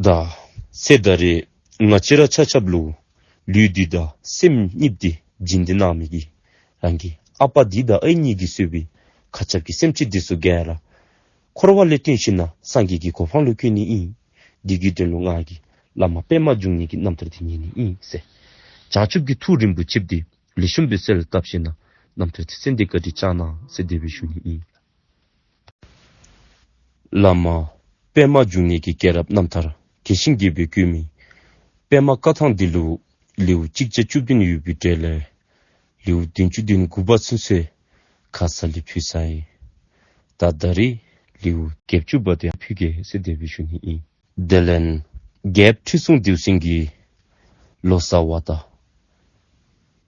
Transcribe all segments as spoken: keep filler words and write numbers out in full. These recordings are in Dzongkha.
ད་ཚེ་ད་རེས་ང་བཅས་ར་ཆ་ཁྱབ་ལུ་ལུས་འདི་དང་སེམས་གཉིས་འདི་བྱིན་ཏེ་གནང་མི་གི་རང་གི་ཨ་པ་འདི་དང་ཨའི་གཉིས་ཀྱིས་གཙོས་པའི་མཁའ་ཁྱབ་ཀྱི་སེམས་ཅན་འདི་ཚུ་ག་ར་འཁོར་བ་ལས་བཏོན་ཞིནམ་ལས་སངས་རྒྱས་ཀྱི་གོ་འཕང་ལུ་བཀོད་ནི་ཨིན། འདི་གི་དོན་ལུ་ང་གིས་བླ་མ་པདྨ་འབྱུང་གནས་ཀྱི་རྣམ་ཐར་འདི་ཉན་ནི་ཨིན་ཟེར། བྱང་ཆུབ་ཀྱི་ཐུགས་རིན་པོ་ཆེ་འདི་ལེགས་ཤོམ་སྦེ་གསལ་བཏབ་ཞིནམ་ལས་རྣམ་ཐར་འདི་གསན་ཏེ་བཀའ་དྲིན་བསྐྱང་གནང་ཟེར་དེ་སྦེ་ཞུ་ནི་ཨིན། བླ་མ་པདྨ་འབྱུང་གནས་ཀྱི་སྐྱེས་རབས་རྣམ་ཐར་རྒྱས་ཤིང་རྒྱས་པར་བཀོད་མི་པདྨ་བཀའ་ཐང་འདི་ལུ་ལེའུ་གཅིག་བརྒྱ་བཅུ་བདུན་ཡོད་པའི་གྲས་ལས་ལེའུ་བདུན་ཅུ་དོན་དགུ་པ་ཚུན་ཚོད་ཁ་ཙ་ལས་ཕུལ་ཚར་ཡི། ད་ད་རེས་ལེའུ་བརྒྱད་ཅུ་པ་དེ་ཕུལ་གེ་ཟེར་དེ་སྦེ་ཞུ་ནི་ཨིན། དེ་ལས་རྒྱལཔོ་ཁྲི་སྲོང་ལྡེའུ་བཙན་གྱིས་ལོ་ཙཱ་བ་དང་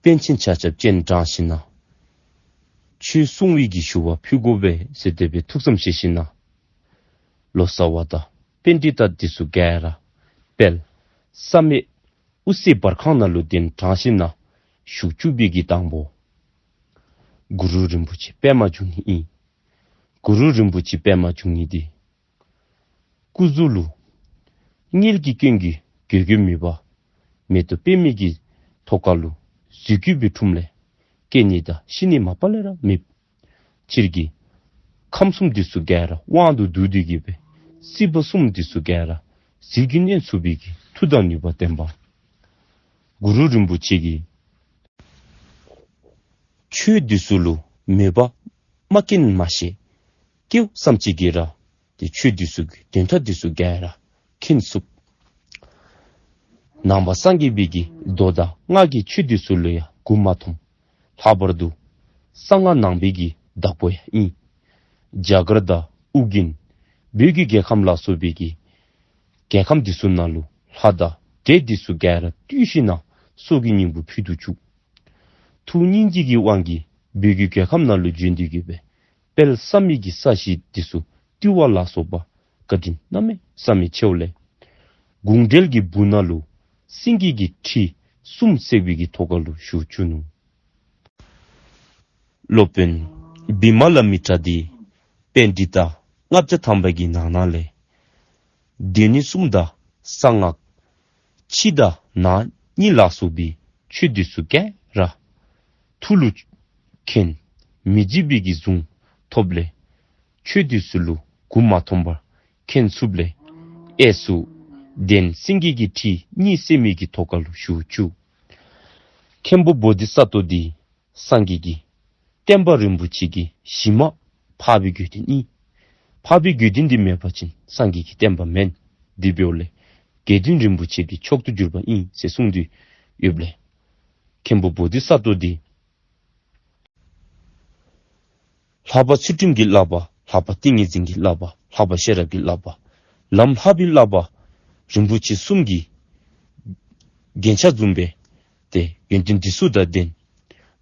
པཎ་ཆེན་ཆ་ཁྱབ་སྤྱན་དྲངས་ཞིནམ་ལས་ཆོས་གསུང་བའི་གི་ཞུ་བ་ཕུལ་དགོ་པས་ཟེར་དེ་སྦེ་ཐུགས་བསམ་བཞེས་ཞིནམ་ལས་ལོ་ཙཱ་བ་དང་པཎྜི་ཏ་འདི་ཚུ་ག་ར་དཔལ་བསམ་ཡས་དབུ་རྩེ་འབར་ཁང་ནང་ལུ་གདན་དྲངས་ཞིནམ་ལས་བཞུགས་བཅུག་པའི་གི་དང་པོ་གུ་རུ་རིན་པོ་ཆེ་པདྨ་འབྱུང་གནས་ཨིན། གུ་རུ་རིན་པོ་ཆེ་པདྨ་འབྱུང་གནས་འདི་སྐུ་གཟུགས་ལུ་མངལ་གྱི་སྐྱོན་གྱིས་འགོས་འགོས་མེད་པར་མེ་ཏོག་པདྨའི་གི་ཐོག་ཁ་ལུ་རྫུས་སྐྱེས་སྦེ་འཁྲུངསམ་ལས་སྐྱེ་ནི་དང་ཤི་ནི་མ་པ་ལས་ར་མེདཔ། ཕྱི་རོལ་གྱི་ཁམས་གསུམ་འདི་ཚུ་ག་ར་དབང་དུ་བསྡུ་སྟེ་གི་སྦེ་སྲིད་པ་གསུམ་འདི་ཚུ་ག་ར་ཟིལ་གྱིས་གནོན་ཚུགས་པའི་གི་མཐུ་དང་ནུས་པ་ལྡན་པ་གུ་རུ་རིན་པོ་ཆེ་གིས་ཆོས་འདི་ཚུ་ལུ་མོས་པ་མ་སྐྱེས་མ་ཤེས་སྐྱེཝ་ཙམ་ཅིག་གིས་ར་ཏེ་ཆོས་འདི་ཚུ་གི་དོན་དག་འདི་ཚུ་ག་ར་མཁྱེན་ཚུགས། ནང་པ་སངས་རྒྱས་པའི་གི་མདོ་དང་སྔགས་ཀྱི་ཆོས་འདི་ཚུ་ལུ་ཡང་མགུ་མ་འཐོམས། ལྷག་པར་དུ་གསང་སྔགས་ནང་པའི་གི་བདག་པོ་ཡང་ཨིན། རྒྱ་གར་དང་ཨུ་རྒྱན་བོད་ཀྱི་རྒྱལ་ཁམས་ལ་སོགས་པའི་གི་རྒྱལ་ཁམས་འདི་ཚུ་ནང་ལུ་ལྷ་དང་འདྲེ་འདི་ཚུ་ག་ར་བཏུལ་ཞིནམ་ལས་སྲོག་གི་སྙིང་པོ་ཕུལ་དུ་བཅུག། ཐུགས་སྙིང་རྗེ་གི་དབང་གིས་བོད་ཀྱི་རྒྱལ་ཁམས་ནང་ལུ་བྱོན་ཏེ་གི་སྦེ་དཔལ་བསམ་ཡས་ཀྱི་ས་གཞི་འདི་ཚུ་བཏུལ་བ་ལ་སོགས་པ་བཀའ་དྲིན་གནམ་མེད་ས་མེད་ཆེཝ་ལས་གུང་གྲལ་གྱི་སྦུག་ནང་ལུ་སེང་གེ་གི་ཁྲི་གསུམ་བརྩེགས་པའི་གི་ཐོག་ཁ་ལུ་བཞུགས་བཅུག་ནུག། སློབ་དཔོན་བི་མ་ལ་མི་ཏྲ་འདི་པཎྜི་ཏ་ལྔ་བརྒྱ་ཐམ་པ་གི་ནང་ན་ལས་སྡེ་སྣོད་གསུམ་དང་གསང་སྔགས་ཕྱི་དང་ནང་གཉིས་ལ་སོགས་པའི་ཆོས་འདི་ཚུ་ག་ར་ཐུགས་ལུ་མཁྱེན། མི་བརྗེད་པའི་གི་གཟུངས་ཐོབ་ལས་ཆོས་འདི་ཚུ་ལུ་མགུ་མ་འཐོམས་པར་མཁྱེན་ཚུགསཔ་ལས་གཡས་སུ་གདན་སེང་གེ་གི་ཁྲི་གཉིས་བརྩེགས་མི་གི་ཐོག་ཁ་ལུ་བཞུགས་བཅུག། མཁན་པོ་བོ་དྷི་ས་ཏྭ་འདི་སངས་རྒྱས་ཀྱི་བསྟན་པ་རིན་པོ་ཆེ་གི་གཞི་མ་འཕགས་པའི་དགེ་འདུན་ཨིན། འཕགས་པའི་དགེ་འདུན་འདི་མེད་པ་ཅིན་སངས་རྒྱས་ཀྱི་བསྟན་པ་མེན། དེ་འབདཝ་ལས་དགེ་འདུན་རིན་པོ་ཆེ་འདི་མཆོག་ཏུ་གྱུར་པ་ཨིན་ཟེར་གསུངས་ཏེ་ཡོདཔ་ལས་མཁན་པོ་བོ་དྷི་ས་ཏྭ་འདི་ལྷག་པ་ཚུལ་ཁྲིམས་ཀྱི་བསླབ་པ། ལྷག་པ་ཏིང་ངེ་འཛིན་གྱི་བསླབ་པ། ལྷག་པ་ཤེས་རབ་ཀྱི་བསླབ་པ། ལམ་ལྷག་པའི་བསླབ་པ་རིན་པོ་ཆེ་གསུམ་གྱི་རྒྱན་ཆ་བཟུམ་སྦེ་ཏེ་ཡོན་ཏན་འདི་ཚུ་དང་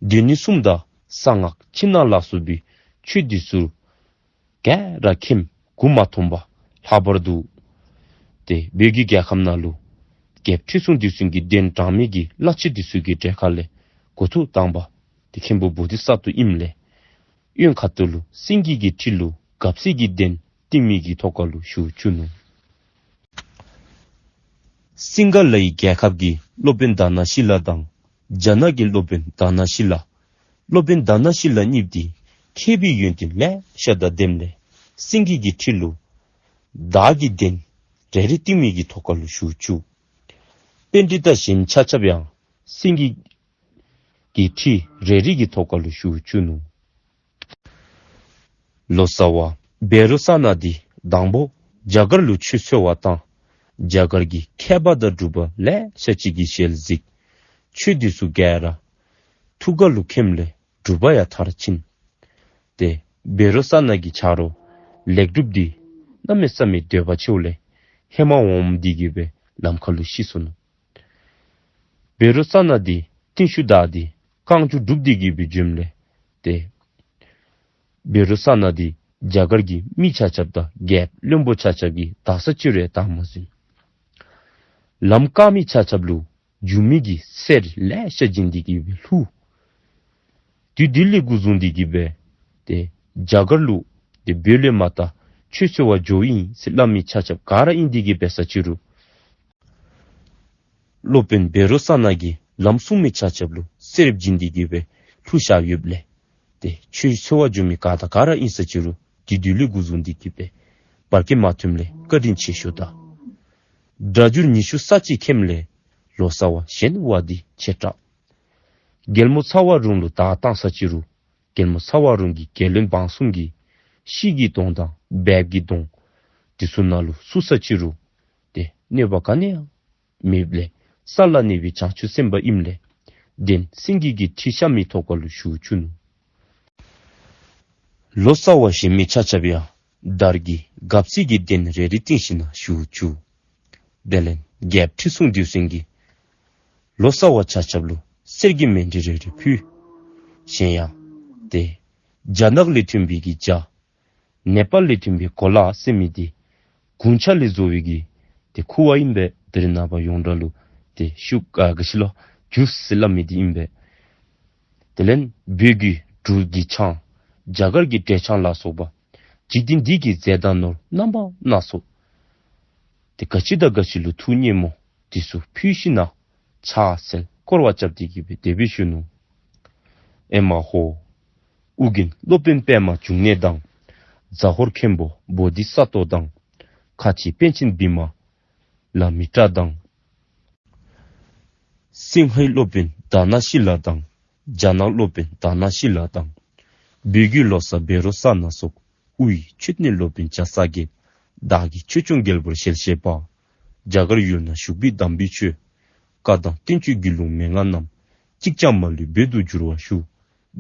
ལྡན། སྡེ་སྣོད་གསུམ་དང་གསང་སྔགས་ཕྱི་ནང་ལ་སོགས་པའི་ཆོས་འདི་ཚུ་ག་ར་མཁྱེན། མགུ་མ་འཐོམས་པ། ལྷག་པར་དུ་ཏེ་བོད་ཀྱི་རྒྱལ་ཁམས་ནང་ལུ་རྒྱལཔོ་ཁྲི་སྲོང་ལྡེའུ་བཙན་གྱིས་གདན་དྲངས་མི་གི་བླ་ཆེན་འདི་ཚུ་གི་གྲལ་ཁ་ལས་འགོ་ཐོག་དང་པ་ཏེ་མཁན་པོ་བོ་དྷི་ས་ཏྭ་ཨིནམ་ལས་གཡོན་ཁ་ཐུག་ལུ་སེང་གེ་གི་ཁྲི་ལུ་དགའ་བསུ་གི་གདན་བཏིང་མི་གི་ཐོག་ཁ་ལུ་བཞུགས་བཅུག་ནུག། སིང་ག་ལའི་རྒྱལ་ཁབ་ཀྱི་སློབ་དཔོན་དཱ་ན་ཤི་ལ་དང་རྒྱ་ནག་གི་སློབ་དཔོན་དཱ་ན་ཤི་ལ། སློབ་དཔོན་དཱ་ན་ཤི་ལ་གཉིས་འདི་མཁས་པའི་ཡོན་ཏན་ལེ་ཤ་དང་ལྡནམ་ལས་སེང་གེ་གི་ཁྲི་ལུ་དར་གྱི་གདན་རེ་རེ་བཏིང་མི་གི་ཐོག་ཁ་ལུ་བཞུགས་བཅུག། པཎྜི་ཏ་གཞན་ཆ་ཁྱབ་ཡང་སེང་གེ་གི་ཁྲི་རེ་རེ་གི་ཐོག་ཁ་ལུ་བཞུགས་བཅུག་ནུག། ལོ་ཙཱ་བ་བཻ་རོ་ཙ་ན་འདི་དང་པོ་རྒྱ་གར་ལུ་ཆོས་འཚོལ་བར་བཏང་། རྒྱ་གར་གྱི་མཁས་པ་དང་གྲུབ་པ་ལེ་ཤ་ཅིག་གི་ཞལ་གཟིགས། ཆོས་འདི་ཚུ་ག་ར་ཐུགས་ཁ་ལུ་མཁྱེནམ་ལས་གྲུབ་པ་ཡང་མཐར་ཕྱིན། ཏེ་བཻ་རོ་ཙ་ན་གི་ཆ་རོགས་ལེགས་གྲུབ་འདི་གནམ་མེད་ས་མེད་འདོད་པ་ཆེཝ་ལས་ཧེ་མ་འོངམ་འདི་གིས་སྦེ་ལམ་ཁ་ལུ་ཤི་སོ་ནུག། བཻ་རོ་ཙ་ན་འདི་རྟིང་ཤུལ་བདའ་སྟེ་རྐང་མགྱོགས་སྒྲུབ་སྟེ་གིས་སྦེ་འབྱོནམ་ལས་ཏེ་བཻ་རོ་ཙ་ན་འདི་རྒྱ་གར་གྱི་མི་ཆ་ཁྱབ་དང་རྒྱལཔོ་བློན་པོ་ཆ་ཁྱབ་ཀྱིས་བདའ་ས་ཅི་རུང་བདའ་མ་ཟུན། ལམ་བཀག་མི་ཆ་ཁྱབ་ལུ་རྒྱུག་མི་གི་གསེར་ལེ་ཤ་བྱིན་ཏེ་གིས་སྦེ་བསླུ། དུས་འདི་ལས་འགོ་བཟུང་སྟེ་གིས་སྦེ་ཏེ་རྒྱ་གར་ལུ་ཏེ་བོད་ལས་མར་ད་ཆོས་འཚོལ་བར་འགྱོཝ་ཨིན་ཟེར་སླབ་མི་ཆ་ཁྱབ་ག་ར་ཨིན་ཏེ་གིས་སྦེ་ས་ཅི་རུང་ སློབ་དཔོན་བཻ་རོ་ཙ་ན་གིས་ལམ་སྲུང་མི་ཆ་ཁྱབ་ལུ་གསོལ་རས་བྱིན་ཏེ་གི་སྦེ་ལྷོད་བཞག་ཡོདཔ་ལས། ཏེ་ཆོས་འཚོལ་བར་འགྱོ་མི་ག་དང་ག་ར་ཨིན་ས་ཅི་རུང་དེ་དུས་ལས་འགོ་བཟུང་སྟེ་གི་སྦེ་བར་སྐད་མ་ཐོནམ་ལས་བཀའ་དྲིན་ཆེ་ཞུ་ད། སྒྲ་སྒྱུར་ཉི་ཤུ་རྩ་གཅིག་མཁནམ་ལས་ལོ་ཙཱ་བ་གཞན་བ་འདི་ཆེ་དྲགས། རྒྱལ་མོ་ཚ་བ་རོང་ལུ་བདའ་བཏང་ས་ཅི་རུང་རྒྱལ་མོ་ཚ་བ་རོང་གི་རྒྱལ་བློན་འབངས་གསུམ་གྱིས་ཤིག་གི་གདོང་དང་སྦལཔ་གི་གདོང་དེ་ཚུ་ནང་ལུ་བཙུགས་ས་ཅི་རུང་ཏེ་གནོད་པ་ག་ནི་ཡང་མེདཔ་ལས་ས་ལ་གནས་པའི་བྱང་ཆུབ་སེམས་དཔའ་ཨིནམ་ལས་གདན་སེང་གེ་གི་ཁྲི་གཤམ་མི་ཐོག་ཁ་ལུ་བཞུགས་བཅུག་ནུག། ལོ་ཙཱ་བ་གཞན་མི་ཆ་ཁྱབ་ཡང་དར་གྱི་གབ་ཚིག་གི་གདན་རེ་རེ་བཏིང་ཞིནམ་ལས་བཞུགས་བཅུག། དེ་ལས་རྒྱལཔོ་ཁྲི་སྲོང་ལྡེའུ་བཙན་གྱིས་ལོ་ཙཱ་བ་ཆ་ཁྱབ་ལུ་གསེར་གྱི་མཎྜལ་རེ་རེ་ཕུལ། གཞན་ཡང་ཏེ་རྒྱ་ནག་ལས་ཐོན་པའི་གི་ཇ། ནེ་པཱལ་ལས་ཐོན་པའི་གོ་ལ་ཟེར་མི་འདི་གུང་ཆ་ལས་བཟོ་བའི་གི་ཏེ་ཁུ་བ་ཨིན་པས། ད་རེས་ནངས་པ་ཡོངས་གྲགས་ལུ་ཏེ་ཤུག་ཨ་ག་ཅི་ལོ་ཇུས་ཟེར་སླབ་མི་འདི་ཨིན་པས། དེ་ལས་བོད་ཀྱི་འབྲུག་གི་ཆང་རྒྱ་གར་གྱི་འབྲས་ཆང་ལ་སོགས་པ་འཇིག་རྟེན་འདི་གི་རྫས་དང་ནོར་རྣམ་པ་སྣ་ཚོགས་ཏེ་ག་ཅི་དང་ག་ཅི་ལུ་ཐུགས་མཉེས་མོ་དེ་ཚུ་ཕུལ་ཞིནམ་ལས་ཕྱག་འཚལ་བསྐོར་བ་རྐྱབ་སྟེ་གི་སྦེ་དེ་སྦེ་ཞུ་ནུག། ཨེ་མ་ཧོ། ཨོ་རྒྱན་སློབ་དཔོན་པདྨ་འབྱུང་གནས་དང་། ཟ་ཧོར་མཁན་པོ་བོ་དྷི་ས་ཏྭ་དང་། ཁ་ཆེ་པཎ་ཆེན་བི་མ་ལ་མི་ཏྲ་དང་། སིང་ཧའི་སློབ་དཔོན་དྷ་ན་ཤི་ལ་དང་། རྒྱ་ནག་སློབ་དཔོན་དྷ་ན་ཤི་ལ་དང་། བོད་ཀྱི་ལོ་ཙཱ་བཻ་རོ་ཙ་ན་སོགས། དབུས་མཆོད་རྟེན་སློབ་དཔོན་བརྒྱ་རྩ་བརྒྱད། བདག་གིས་ཆོས་སྐྱོང་རྒྱལ་པོར་ཞལ་བཞེས་པ། རྒྱ་གར་ཡུལ་ན་བཞུགས་པའི་དམ་པའི་ཆོས། བཀའ་དང་བསྟན་བཅོས་རྒྱུད་ལུང་མན་ངག་རྣམས། གཅིག་ཀྱང་མ་ལུས་བོད་དུ་བསྒྱུར་བར་ཞུ།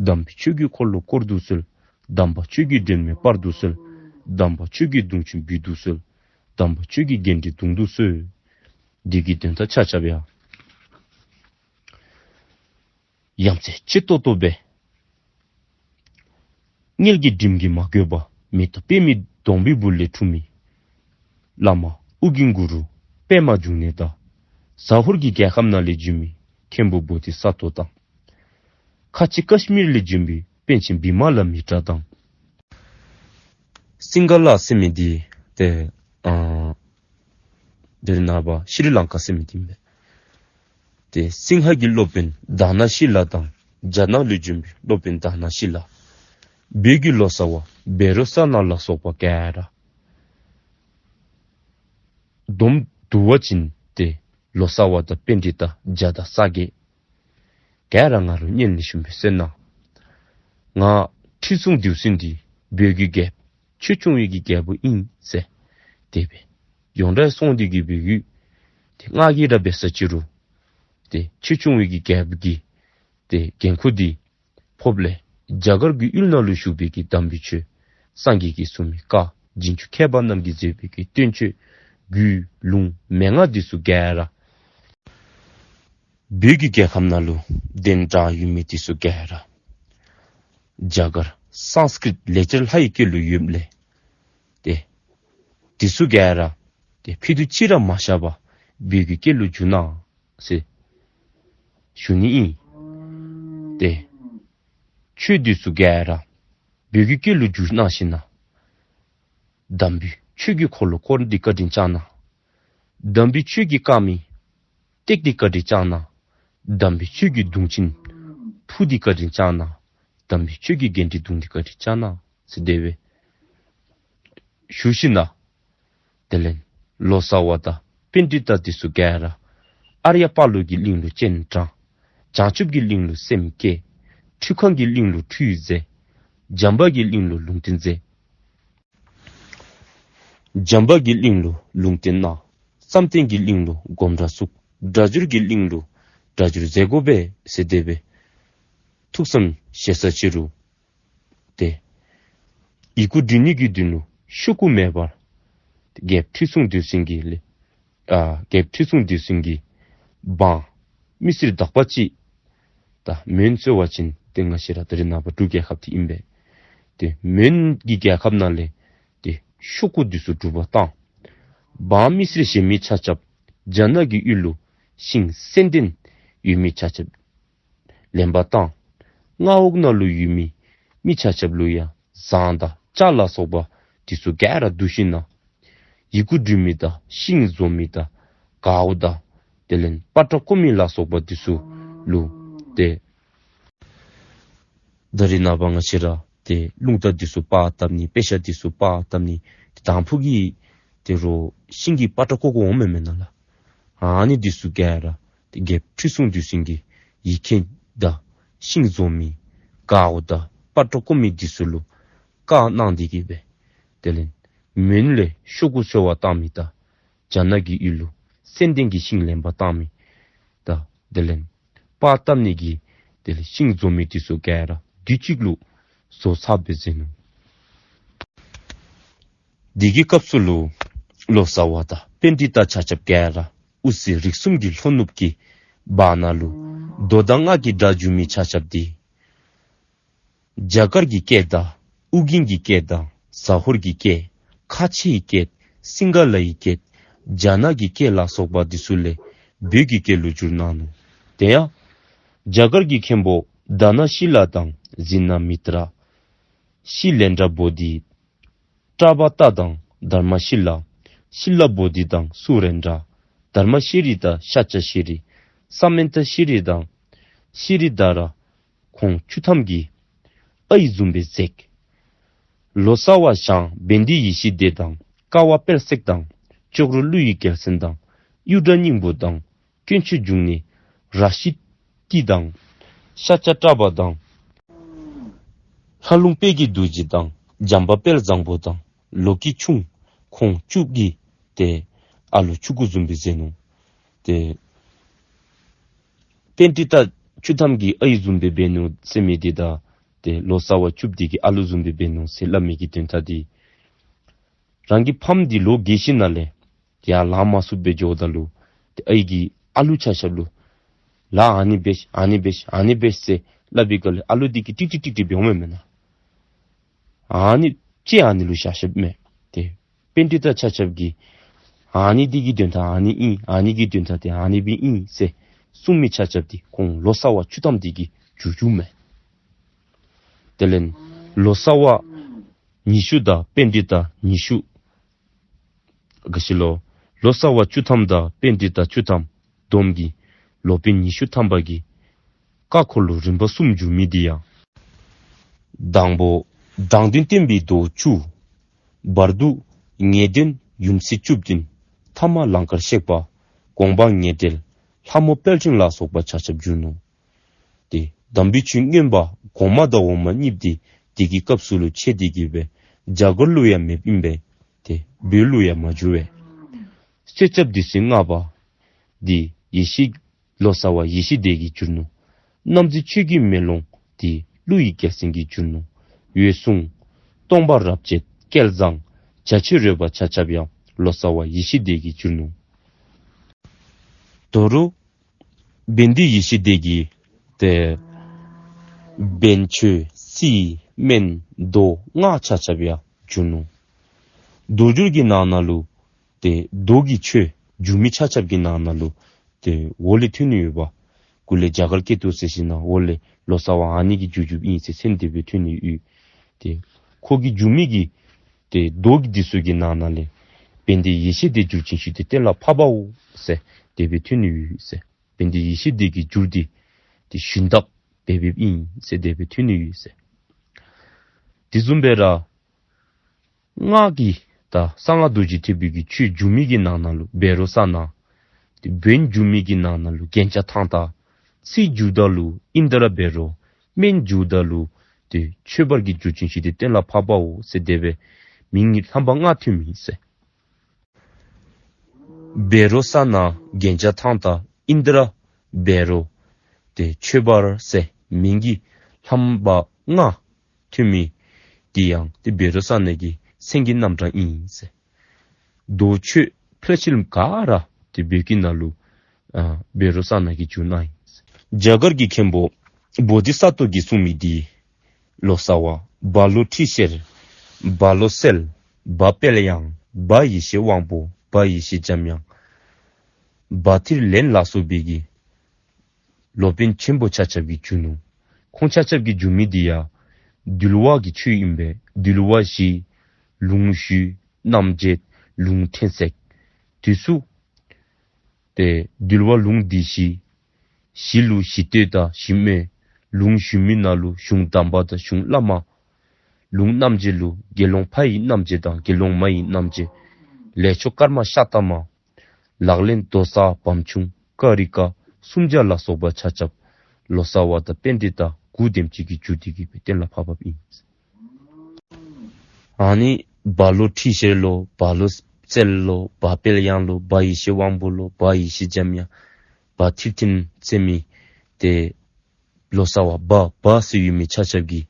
དམ་པའི་ཆོས་ཀྱི་འཁོར་ལོ་བསྐོར་དུ་གསོལ། དམ་པ་ཆོས་ཀྱི་སྒྲོན་མེ་སྤར་དུ་གསོལ། དམ་པ་ཆོས་ཀྱི་དུང་ཆེན་འབུད་དུ་གསོལ། དམ་པ་ཆོས་ཀྱི་རྒྱན་ཏྲི་བརྡུང་དུ་གསོལ། འདི་གི་དོན་དག་ཆ་ཁྱབ་ཡང་ཡ་མཚན་ཆེ་ཏོག་ཏོ་སྦེ། མངལ་གྱི་འབྲིམ་གྱིས་མ་གོས་པ། མེ་ཏོག་པདྨའི་སྡོང་པོའི་སྦུབས་ལས་འཁྲུངས་མི་བླ་མ་ཨོ་རྒྱན་གུ་རུ་པདྨ་འབྱུང་གནས་དང་། ཟ་ཧོར་གྱི་རྒྱལ་ཁམས་ནང་ལས་བྱོན་མི་མཁན་པོ་བོ་དྷི་ས་ཏྭ་དང་། ཁ་ཆེ་ཀ་ཤི་མིར་ལས་བྱོན་པའི་པཎ་ཆེན་བི་མ་ལ་མི་ཏྲ་དང་། སིང་ག་ལ་ཟེར་མི་འདི་ཏེ་ཨ་ད་རེས་ནངས་པ་ཤྲི་ལང་ཀ་ཟེར་མི་འདི་ཨིན་པས། ཏེ་སིང་ཧ་གི་སློབ་དཔོན་དྷ་ན་ཤི་ལ་དང་རྒྱ་ནག་ལས་བྱོན་པའི་སློབ་དཔོན་དྷ་ན་ཤི་ལ། བོད་ཀྱི་ལོ་ཙཱ་བ་བཻ་རོ་ཙ་ན་ལ་སོགས་པ་ག་ར་སྡོམ་བསྡུ་བ་ཅིན་ཏེ་ལོ་ཙཱ་བ་དང་པཎྜི་ཏ་བརྒྱ་དང་རྩ་བརྒྱད་ག་ར་ང་ལུ་སྙན་ལེགས་ཤོམ་སྦེ་གསན་གནང་། ང་ཁྲི་སྲོང་ལྡེའུ་བཙན་འདི་བོད་ཀྱི་རྒྱལཔོ་ཆོས་སྐྱོང་བའི་གི་རྒྱལཔོ་ཨིན་ཟེར་དེ་སྦེ་ཡོངས་གྲགས་སོང་སྟེ་གི་སྦེ་ཡོད། ཏེ་ང་གིས་ར་འབད་ས་ཅི་རུང་ཏེ་ཆོས་སྐྱོང་བའི་གི་རྒྱལཔོ་གི་ཏེ་འགན་ཁུར་འདི་ཕོགཔ་ལས་རྒྱ་གར་གྱི་ཡུལ་ནང་ལུ་བཞུགས་པའི་གི་དམ་པའི་ཆོས་སངས་རྒྱས་ཀྱིས་གསུངས་མི་བཀའ་རྗེས་འཇུག་མཁས་པ་རྣམས་ཀྱིས་མཛད་པའི་གི་བསྟན་བཅོས་རྒྱུད་ལུང་མན་ངག་འདི་ཚུ་ག་ར་བོད་ཀྱི་རྒྱལ་ཁམས་ནང་ལུ་གདན་དྲངས་ཡོད་མི་འདི་ཚུ་ག་ར་རྒྱ་གར་སཾསྐྲྀཏ་ལེགས་སྦྱར་ལྷ་ཡི་སྐད་ལུ་ཡོདཔ་ལས་ཏེ་འདི་ཚུ་ག་ར་ཏེ་ཕྱེད་དུ་གཅིག་ར་མ་བཞག་པར་བོད་ཀྱི་སྐད་ལུ་བསྒྱུར་གནང་ཟེར་ཞུ་ནི་ཨིན། ཏེ་ཆོས་འདི་ཚུ་ག་ར་བོད་ཀྱི་སྐད་ལུ་བསྒྱུར་གནང་ཞིནམ་ལས་དམ་པའི་ཆོས་ཀྱི་འཁོར་ལོ་བསྐོར་ཏེ་བཀའ་དྲིན་བསྐྱངས་གནང་། དམ་པའི་ཆོས་ཀྱི་བཀའ་མའི་བཏེགས་ཏེ་བཀའ་དྲིན་བསྐྱངས་གནང་། དམ་པའི་ཆོས་ཀྱི་དུང་ཆེན་ཕུ་སྟེ་བཀའ་དྲིན་བསྐྱངས་གནང་། དམ་པའི་ཆོས་ཀྱི་རྒྱན་ཏྲི་བརྡུང་སྟེ་བཀའ་དྲིན་བསྐྱངས་གནང་ཟེར་དེ་སྦེ་ཞུ་ཞིནམ་ལས། དེ་ལས་ལོ་ཙཱ་བ་དང་པཎྜི་ཏ་འདི་ཚུ་ག་ར་ཨཱརྱ་པ་ལོ་གི་གླིང་ལུ་སྤྱན་དྲངས། བྱང་ཆུབ་ཀྱི་གླིང་ལུ་སེམས་བསྐྱེད། ཁྲིམས་ཁང་གི་གླིང་ལུ་ཁྲུས་མཛད། བྱམས་པ་གི་གླིང་ལུ་ལུང་བསྟན་མཛད། བྱམས་པ་གི་གླིང་ལུ་ལུང་བསྟན་གནང་། བསམ་གཏན་གྱི་གླིང་ལུ་སྒོམ་གྲྭ་བཙུགས། སྒྲ་སྒྱུར་གྱི་གླིང་ལུ་སྒྲ་སྒྱུར་མཛད་དགོ་པས་ཟེར་དེ་སྦེ་ཐུགས་བསམ་བཞེས་ས་ཅི་རུང་ཏེ་ཡི་གུ་འབྲི་ནི་གི་དོན་ལུ་ཤོག་གུ་མེད་པར་རྒྱལཔོ་ཁྲི་སྲོང་ལྡེའུ་བཙན་གྱིས་ལས་ཨ་རྒྱལཔོ་ཁྲི་སྲོང་ལྡེའུ་བཙན་གྱིས་འབངས་མི་སེར་དག་པ་ཅིག་ད་མོན་ཟེར་བ་ཅིན་ཏེ་ང་བཅས་ར་ད་རེས་ནངས་པ་འབྲུག་རྒྱལ་ཁབ་འདི་ཨིན་པས། ཏེ་མོན་གྱི་རྒྱལ་ཁབ་ནང་ལས་ཏེ་ཤོག་གུ་འདི་ཚུ་སྒྲུབ་པར་བཏང་། འབངས་མི་སེར་གཞན་མི་ཆ་ཁྱབ་རྒྱ་ནག་གི་ཡུལ་ལུ་ཤིང་ཙན་དན་ཡོད་མི་ཆ་ཁྱབ་ལེན་པར་བཏང་། མངའ་འོག་ནང་ལུ་ཡོད་མི་མི་ཆ་ཁྱབ་ལུ་ཡང་ཟངས་དང་ལྕགས་ལ་སོགས་པ་འདི་ཚུ་ག་ར་བསྡུ་ཞིནམ་ལས་ཡི་གུ་འབྲི་མི་དང་ཤིང་བཟོ་མི་དང་གའུ་དང་ དེ་ལས་པ་ཏྲ་ཀོ་མི་ལ་སོགས་པ་འདི་ཚུ་ལུ་ཏེ་ད་རིས་ནངས་པ་ང་བཅས་ར་ཏེ་རླུང་རྟ་འདི་ཚུ་པར་བཏབ་ནི་དཔེ་ཆ་འདི་ཚུ་པར་བཏབ་ནི་དང་ཕུ་གི་ཏེ་རོགས་ཤིང་གི་པ་ཏྲ་ཀོ་ཀོ་འོང་མས་མེན་ན་ལགས། ཨ་ནི་འདི་ཚུ་ག་ར་ཏེ་རྒྱལཔོ་ཁྲི་སྲོང་ལྡེའུ་བཙན་གྱི་ཡིག་མཁན་དང་ཤིང་བཟོ་མི་ག་འོ་དང་པ་ཏྲ་ཀོ་མི་འདི་ཚུ་ལུ་བཀའ་གནང་སྟེ་གི་སྦེ་དེ་ལས་མོན་ལས་ཤོག་གུ་འཚོལ་བར་བཏང་མི་དང་རྒྱ་ནག་གི་ཡུལ་ལུ་སེང་ལྡེང་གི་ཤིང་ལེན་པར་བཏང་མི་དང་དེ་ལས་པར་བཏབ་ནི་གི་དེ་ལས་ཤིང་བཟོ་མི་འདི་ཚུ་ག་ར་དུས་གཅིག་ལུ་བཟོ་ཚར་བའི་ཟེར་ནུག། དེ་གི་སྐབས་སུ་ལུ་ལོ་ཙཱ་བ་དང་པཎྜི་ཏ་ཆ་ཁྱབ་ག་ར་དབུ་རྩེ་རིགས་གསུམ་གྱི་ལྷོ་ནུབ་ཀྱི་བར་ན་ལུ་མདོ་དང་སྔགས་ཀྱི་སྒྲ་བསྒྱུར་མི་ཆ་ཁྱབ་འདི་རྒྱ་གར་གྱི་སྐད་དང་ཨུ་རྒྱན་གྱི་སྐད་དང་ཟ་ཧོར་གྱི་སྐད་ཁ་ཆེའི་སྐད་སིང་ག་ལའི་སྐད་རྒྱ་ནག་གི་སྐད་ལ་སོགས་པ་འདི་ཚུ་ལས་བོད་ཀྱི་སྐད་ལུ་བསྒྱུར་གནང་ནུག། དེ་ཡང་རྒྱ་གར་གྱི་མཁན་པོ་དྷ་ན་ཤི་ལ་དང་ཛི་ན་མི་ཏྲ་ཤི་ལེན་དྲ་བོ་དྷི་ཏྲ་བ་ཏ་དང་དྷརྨ་ཤི་ལ་ཤི་ལ་བོ་དྷི་དང་སུ་རེན་དྲ་དྷརྨ་ཤྲཱི་དང་ཤཱཀྱ་ཤྲཱི་ས་མནྟ་ཤྲཱི་དང་ཤྲཱི་དྷ་ར་ཁོང་བཅུ་ཐམ་གྱིས་ཨའི་བཟུམ་སྦེ་མཛད། ལོ་ཙཱ་བ་ཞང་བན་དེ་ཡེ་ཤེས་སྡེ་དང་ཀ་བ་དཔལ་བརྩེགས་དང་ཅོག་རོ་ཀླུ་ཡི་རྒྱལ་མཚན་དང་གཡུ་སྒྲ་སྙིང་པོ་དང་དཀོན་མཆོག་འབྱུང་གནས་ར་ཤི་ཏི་དང་ཤཱཀྱ་ཏྲ་བ་དང་ལྷ་ལུང་དཔལ་གྱི་རྡོ་རྗེ་དང་བྱམས་པ་དཔལ་བཟང་པོ་དང་ལོ་ཀེ་ཁྱུང་ཁོང་བཅུ་གིས་ཏེ་ཨ་ལུ་ཆུང་ཀུ་བཟུམ་སྦེ་མཛད་ནུག། ཏེ་པཎྜི་ཏ་བཅུ་ཐམ་གྱིས་ཨའི་བཟུམ་སྦེ་འབད་ནུག་ཟེར་མི་འདི་དང་ཏེ་ལོ་ཙཱ་བ་བཅུ་འདི་གིས་ཨ་ལུ་བཟུམ་སྦེ་འབད་ནུག་ཟེར་སླབ་མི་གི་དོན་དག་འདི་རང་གི་ཕམ་འདི་ལོ་རྒས་ཞིནམ་ལས་ཡར་ལངས་མ་ཚུགསཔ་སྦེ་འགྱོཝ་ད་ལུ་ཏེ་ཨའི་གིས་ཨ་ལུ་ཆ་ཁྱབ་ལུ་ལཱ་ཨ་ནི་འབད་ཤིག་ཨ་ནི་འབད་ཤིག་ཨ་ནི་འབད་ཤིག་ཟེར་སླབ་པའི་སྐབས་ལས་ཨ་ལུ་འདི་གིས་ཀྲིག་ཀྲི་ཀྲིག་ཀྲི་འབད་འོང་མས་མེན་ན། ཨ་ནི་ཅིག་ཨ་ནི་ལུ་བཞག་བཞགཔ་མས། ཏེ་པཎྜི་ཏ་ཆ་ཁྱབ་ཀྱིས་ཨ་ནི་འདི་གི་དོན་དག་ཨ་ནི་ཨིན་ཨ་ནི་གི་དོན་དག་འདི་ཨ་ནི་སྦེ་ཨིན་ཟེར་གསུང་མི་ཆ་ཁྱབ་འདི་ཁོང་ལོ་ཙཱ་བ་བཅུ་ཐམ་འདི་གིས་བསྒྱུར་བསྒྱུརཝ་མས། དེ་ལས་ལོ་ཙཱ་བ་ཉི་ཤུ་དང་པཎྜི་ཏ་ཉི་ཤུ་ག་ཤི་ལོ། ལོ་ཙཱ་བ་བཅུ་ཐམ་དང་པཎྜི་ཏ་བཅུ་ཐམ་བསྡོམས་ཀྱིས་ལོ་པཎ་ཉི་ཤུ་ཐམ་པ་གི་བཀའ་འཁོར་ལོ་རིམ་པ་གསུམ་བསྒྱུར་མི་འདི་ཡང་དང་པོ་དྲང་དོན་བསྟན་པའི་མདོ་བཅུ། བར་དུ་ངེས་དོན་ཡུམ་སྲས་བཅུ་བདུན། ཐ་མ་ལང་ཀར་གཤེགས་པ་དགོངས་པ་ངེས་འགྲེལ་ལྷ་མོ་དཔལ་ཕྲེང་ལ་སོགས་པ་ཆ་ཁྱབ་བསྒྱུར་ནུག། ཏེ་དམ་པའི་ཆོས་མངོན་པ་གོང་མ་དང་འོག་མ་གཉིས་འདི་དེ་གི་སྐབས་སུ་ལུ་ཆད་དེ་གི་སྦེ་རྒྱ་གར་ལུ་ཡང་མེདཔ་ཨིན་པས། ཏེ་བོད་ལུ་ཡང་མ་བསྒྱུར་བས། སྤྱོད་ཁྱབ་སྡེ་སྲིད་ལྔ་པ་འདི་ཡེ་ཤེས་ལོ་ཙཱ་བ་ཡེ་ཤེས་སྡེ་གིས་བསྒྱུར་ནུག། རྣམ་འབྱེད་ཆོས་ཀྱི་མེ་ལོང་འདི་ཀླུ་ཡི་རྒྱལ་མཚན་གྱིས་བསྒྱུར་ནུག། འོད་སྲུང་སྟོང་པ་རབ་བྱེད་སྐལ་བཟང་རྒྱ་ཆེར་རོལ་པ་ཆ་ཁྱབ་ཡང་ལོ་ཙཱ་བ་ཡེ་ཤེས་སྡེ་གིས་བསྒྱུར་ནུག། དོ་རུང་བན་དེ་ཡེ་ཤེས་སྡེ་གིས་ཏེ་བན་ཆོས་རྩིས་སྨན་མདོ་སྔགས་ཆ་ཁྱབ་ཡང་བསྒྱུར་ནུག། མདོ་བསྒྱུར་གྱི་ནང་ན་ལུ་ཏེ་མདོ་གི་ཆོས་བསྒྱུར་མི་ཆ་ཁྱབ་ཀྱི་ནང་ན་ལུ་ཏེ་འོག་ལས་ཐོན་ནི་ཡོདཔ། གུ་ལས་རྒྱ་གར་སྐད་དུ་ཟེར་ཞིནམ་ལས་འོག་ལས་ལོ་ཙཱ་བ་ཨ་ནི་གིས་བསྒྱུར་བསྒྱུརཝ་ཨིན་ཟེར་མཚན་དེ་སྦེ་ཐོན་ནི་ཡོད། ཏེ་ཁོ་གིས་བསྒྱུར་མི་གི་ཏེ་མདོ་གི་འདི་ཚུ་གི་ནང་ན་ལས་བན་དེ་ཡེ་ཤེས་སྡེ་བསྒྱུར་ཅིང་ཞུས་ཏེ་གཏན་ལ་ཕབ་པའོ་ཟེར་དེ་སྦེ་ཐོན་ནི་ཡོད་ཟེར། བན་དེ་ཡེ་ཤེས་སྡེ་གིས་བསྒྱུར་ཏེ་ཏེ་ཞུན་དག་འབད་འབདཝ་ཨིན་ཟེར་དེ་སྦེ་ཐོན་ནི་ཡོད་ཟེར། དེ་བཟུམ་སྦེ་ར་སྔགས་ཀྱི་ད་གསང་སྔགས་རྡོ་རྗེ་ཐེག་པའི་གི་ཆོས་བསྒྱུར་མི་གི་ནང་ན་ལུ་བཻ་རོ་ཙ་ན། ཏེ་བོན་བསྒྱུར་མི་གི་ནང་ན་ལུ་རྒྱན་ཆ་ཐང་ཏ། ཚིག་བསྒྱུརཝ་ད་ལུ་ཨིནྡྲ་བཻ་རོ། སྨན་བསྒྱུརཝ་ད་ལུ་ཏེ་ཆོས་འབར་གྱིས་བསྒྱུར་ཅིང་ཞུས་ཏེ་གཏན་ལ་ཕབ་པའོ་ཟེར་དེ་སྦེ་མིང་རྣམ་པ་ལྔ་ཐོན་མི་ཟེར། བཻ་རོ་ཙ་ན་རྒྱན་ཆ་ཐང་ཏ་ཨིནྡྲ་བཻ་རོ་ཏེ་ཆོས་འབར་ཟེར་མིང་གི་རྣམ་པ་ལྔ་ཐོན་མི་འདི་ཡང་ཏེ་བཻ་རོ་ཙ་ན་གི་མཚན་གྱི་རྣམ་གྲངས་ཨིན་ཟེར། མདོ་ཆོས་ཕལ་ཆེར་ག་ར་ཏེ་བོད་ཀྱི་ནང་ལུ་ཨ་བཻ་རོ་ཙ་ན་གིས་བསྒྱུར་གནང་ཡི། རྒྱ་གར་གྱི་མཁན་པོ་བོ་དྷི་ས་ཏྭ་གིས་གསུངས་མི་འདི་ལོ་ཙཱ་བ་སྦ་ལོ་ཁྲི་ཤེར། སྦ་ལོ་གསལ། སྦ་དཔལ་དབྱངས། སྦ་ཡེ་ཤེས་དབང་པོ། སྦ་ཡེ་ཤེས་འཇམ་དབྱངས། སྦ་ཐིར་ལེན་ལ་སོགས་པའི་གི་སློབ་དཔོན་ཆེན་པོ་ཆ་ཁྱབ་ཀྱིས་བསྒྱུར་ནུག། ཁོང་ཆ་ཁྱབ་ཀྱིས་བསྒྱུར་མི་འདི་ཡང་འདུལ་བ་གི་ཆོས་ཨིན་པས། འདུལ་བ་བཞི། ལུང་ཞུས། རྣམ་འབྱེད། ལུང་ཕྲན་ཚེགས། དེ་ཚུ་ ཏེ་འདུལ་བ་ལུང་སྡེ་བཞི། གཞི་ལུ་གཞི་སྟོད་དང་གཞི་སྨད། ལུང་གཞུང་མི་ནང་ལུ་གཞུང་དམ་པ་དང་གཞུང་བླ་མ། ལུང་རྣམ་འབྱེད་ལུ་དགེ་སློང་ཕའི་རྣམ་འབྱེད་དང་དགེ་སློང་མའི་རྣམ་འབྱེད། ལས་ཆོས་ཀརྨ་ཤ་ཏ་མ། ལག་ལེན་མདོ་རྩ་བམ་ཆུང་ཀ་རི་ཀ་སུམ་བརྒྱ་ལ་སོགས་པ་ཆ་ཁྱབ་ལོ་ཙཱ་བ་དང་པཎྜི་ཏ་དགུ་དེམ་ཅིག་གིས་བསྒྱུར་ཏེ་གིས་སྦེ་གཏན་ལ་ཕབ་ཕབ་ཨིན། ཨ་ནི་སྦ་ལོ་ཁྲི་ཤེར་ལོ། སྦ་ལོ་རྩེ་ལོ། སྦ་དཔལ་དབྱངས་ལོ། སྦ་ཡེ་ཤེས་དབང་པོ་ལོ། སྦ་ཡེ་ཤེས་འཇམ་དབྱངས། སྦ་ཐིག་ཐིན་ཟེར་མི་ཏེ་ལོ་ཙཱ་བ་སྦ་སྦ་ཟེར་ཡོད་མི་ཆ་ཁྱབ་ཀྱིས་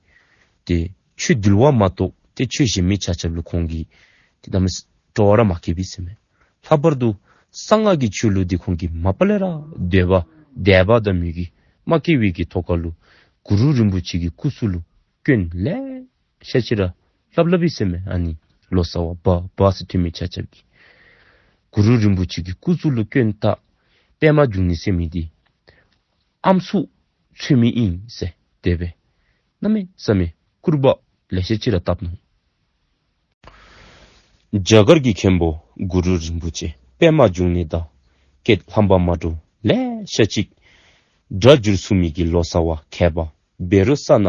ཏེ་ཆོས་འདུལ་བ་མ་གཏོགས་ཏེ་ཆོས་གཞན་མི་ཆ་ཁྱབ་ལུ་ཁོང་གིས་ཏེ་གནམ་མེད་ས་མེད་སྤྲོ་བ་ར་མ་བསྐྱེད་པས་ཟེར་མས། ལྷག་པར་དུ་གསང་སྔགས་ཀྱི་ཆོས་ལུ་འདི་ཁོང་གིས་མ་པ་ལས་ར་འདོད་པ་དད་པ་དང་མོས་གུས་མ་སྐྱེ་བའི་གི་ཐོག་ཁ་ལུ་གུ་རུ་རིན་པོ་ཆེ་གི་སྐུ་གཟུགས་ལུ་སྐྱོན་ལེ་ཤ་ཅིག་ར་ལྷབ་ལྷབ་ཨིན་ཟེར་མས། ཨ་ནི་ལོ་ཙཱ་བ་སྦ་སྦ་ཟེར་ཐོན་མི་ཆ་ཁྱབ་ཀྱིས་གུ་རུ་རིན་པོ་ཆེ་གི་སྐུ་གཟུགས་ལུ་སྐྱོན་བཏགས་པདྨ་འབྱུང་གནས་ཟེར་མི་འདི་ཨམ་སྲུ་འཚོལ་མི་ཨིན་ཟེར་དེ་སྦེ་གནམ་མེད་ས་མེད་སྐུར་པ་ལེ་ཤ་ཅིག་ར་བཏབ་ནུག། རྒྱ་གར་གྱི་མཁན་པོ་གུ་རུ་རིན་པོ་ཆེ་པདྨ་འབྱུང་གནས་དང་སྐད་ལྷམ་པ་མ་འདྲཝ་ལེ་ཤ་ཅིག་སྒྲ་བསྒྱུར་ཚུགས་མི་གི་ལོ་ཙཱ་བ་མཁས་པ་བཻ་རོ་ཙ་ན་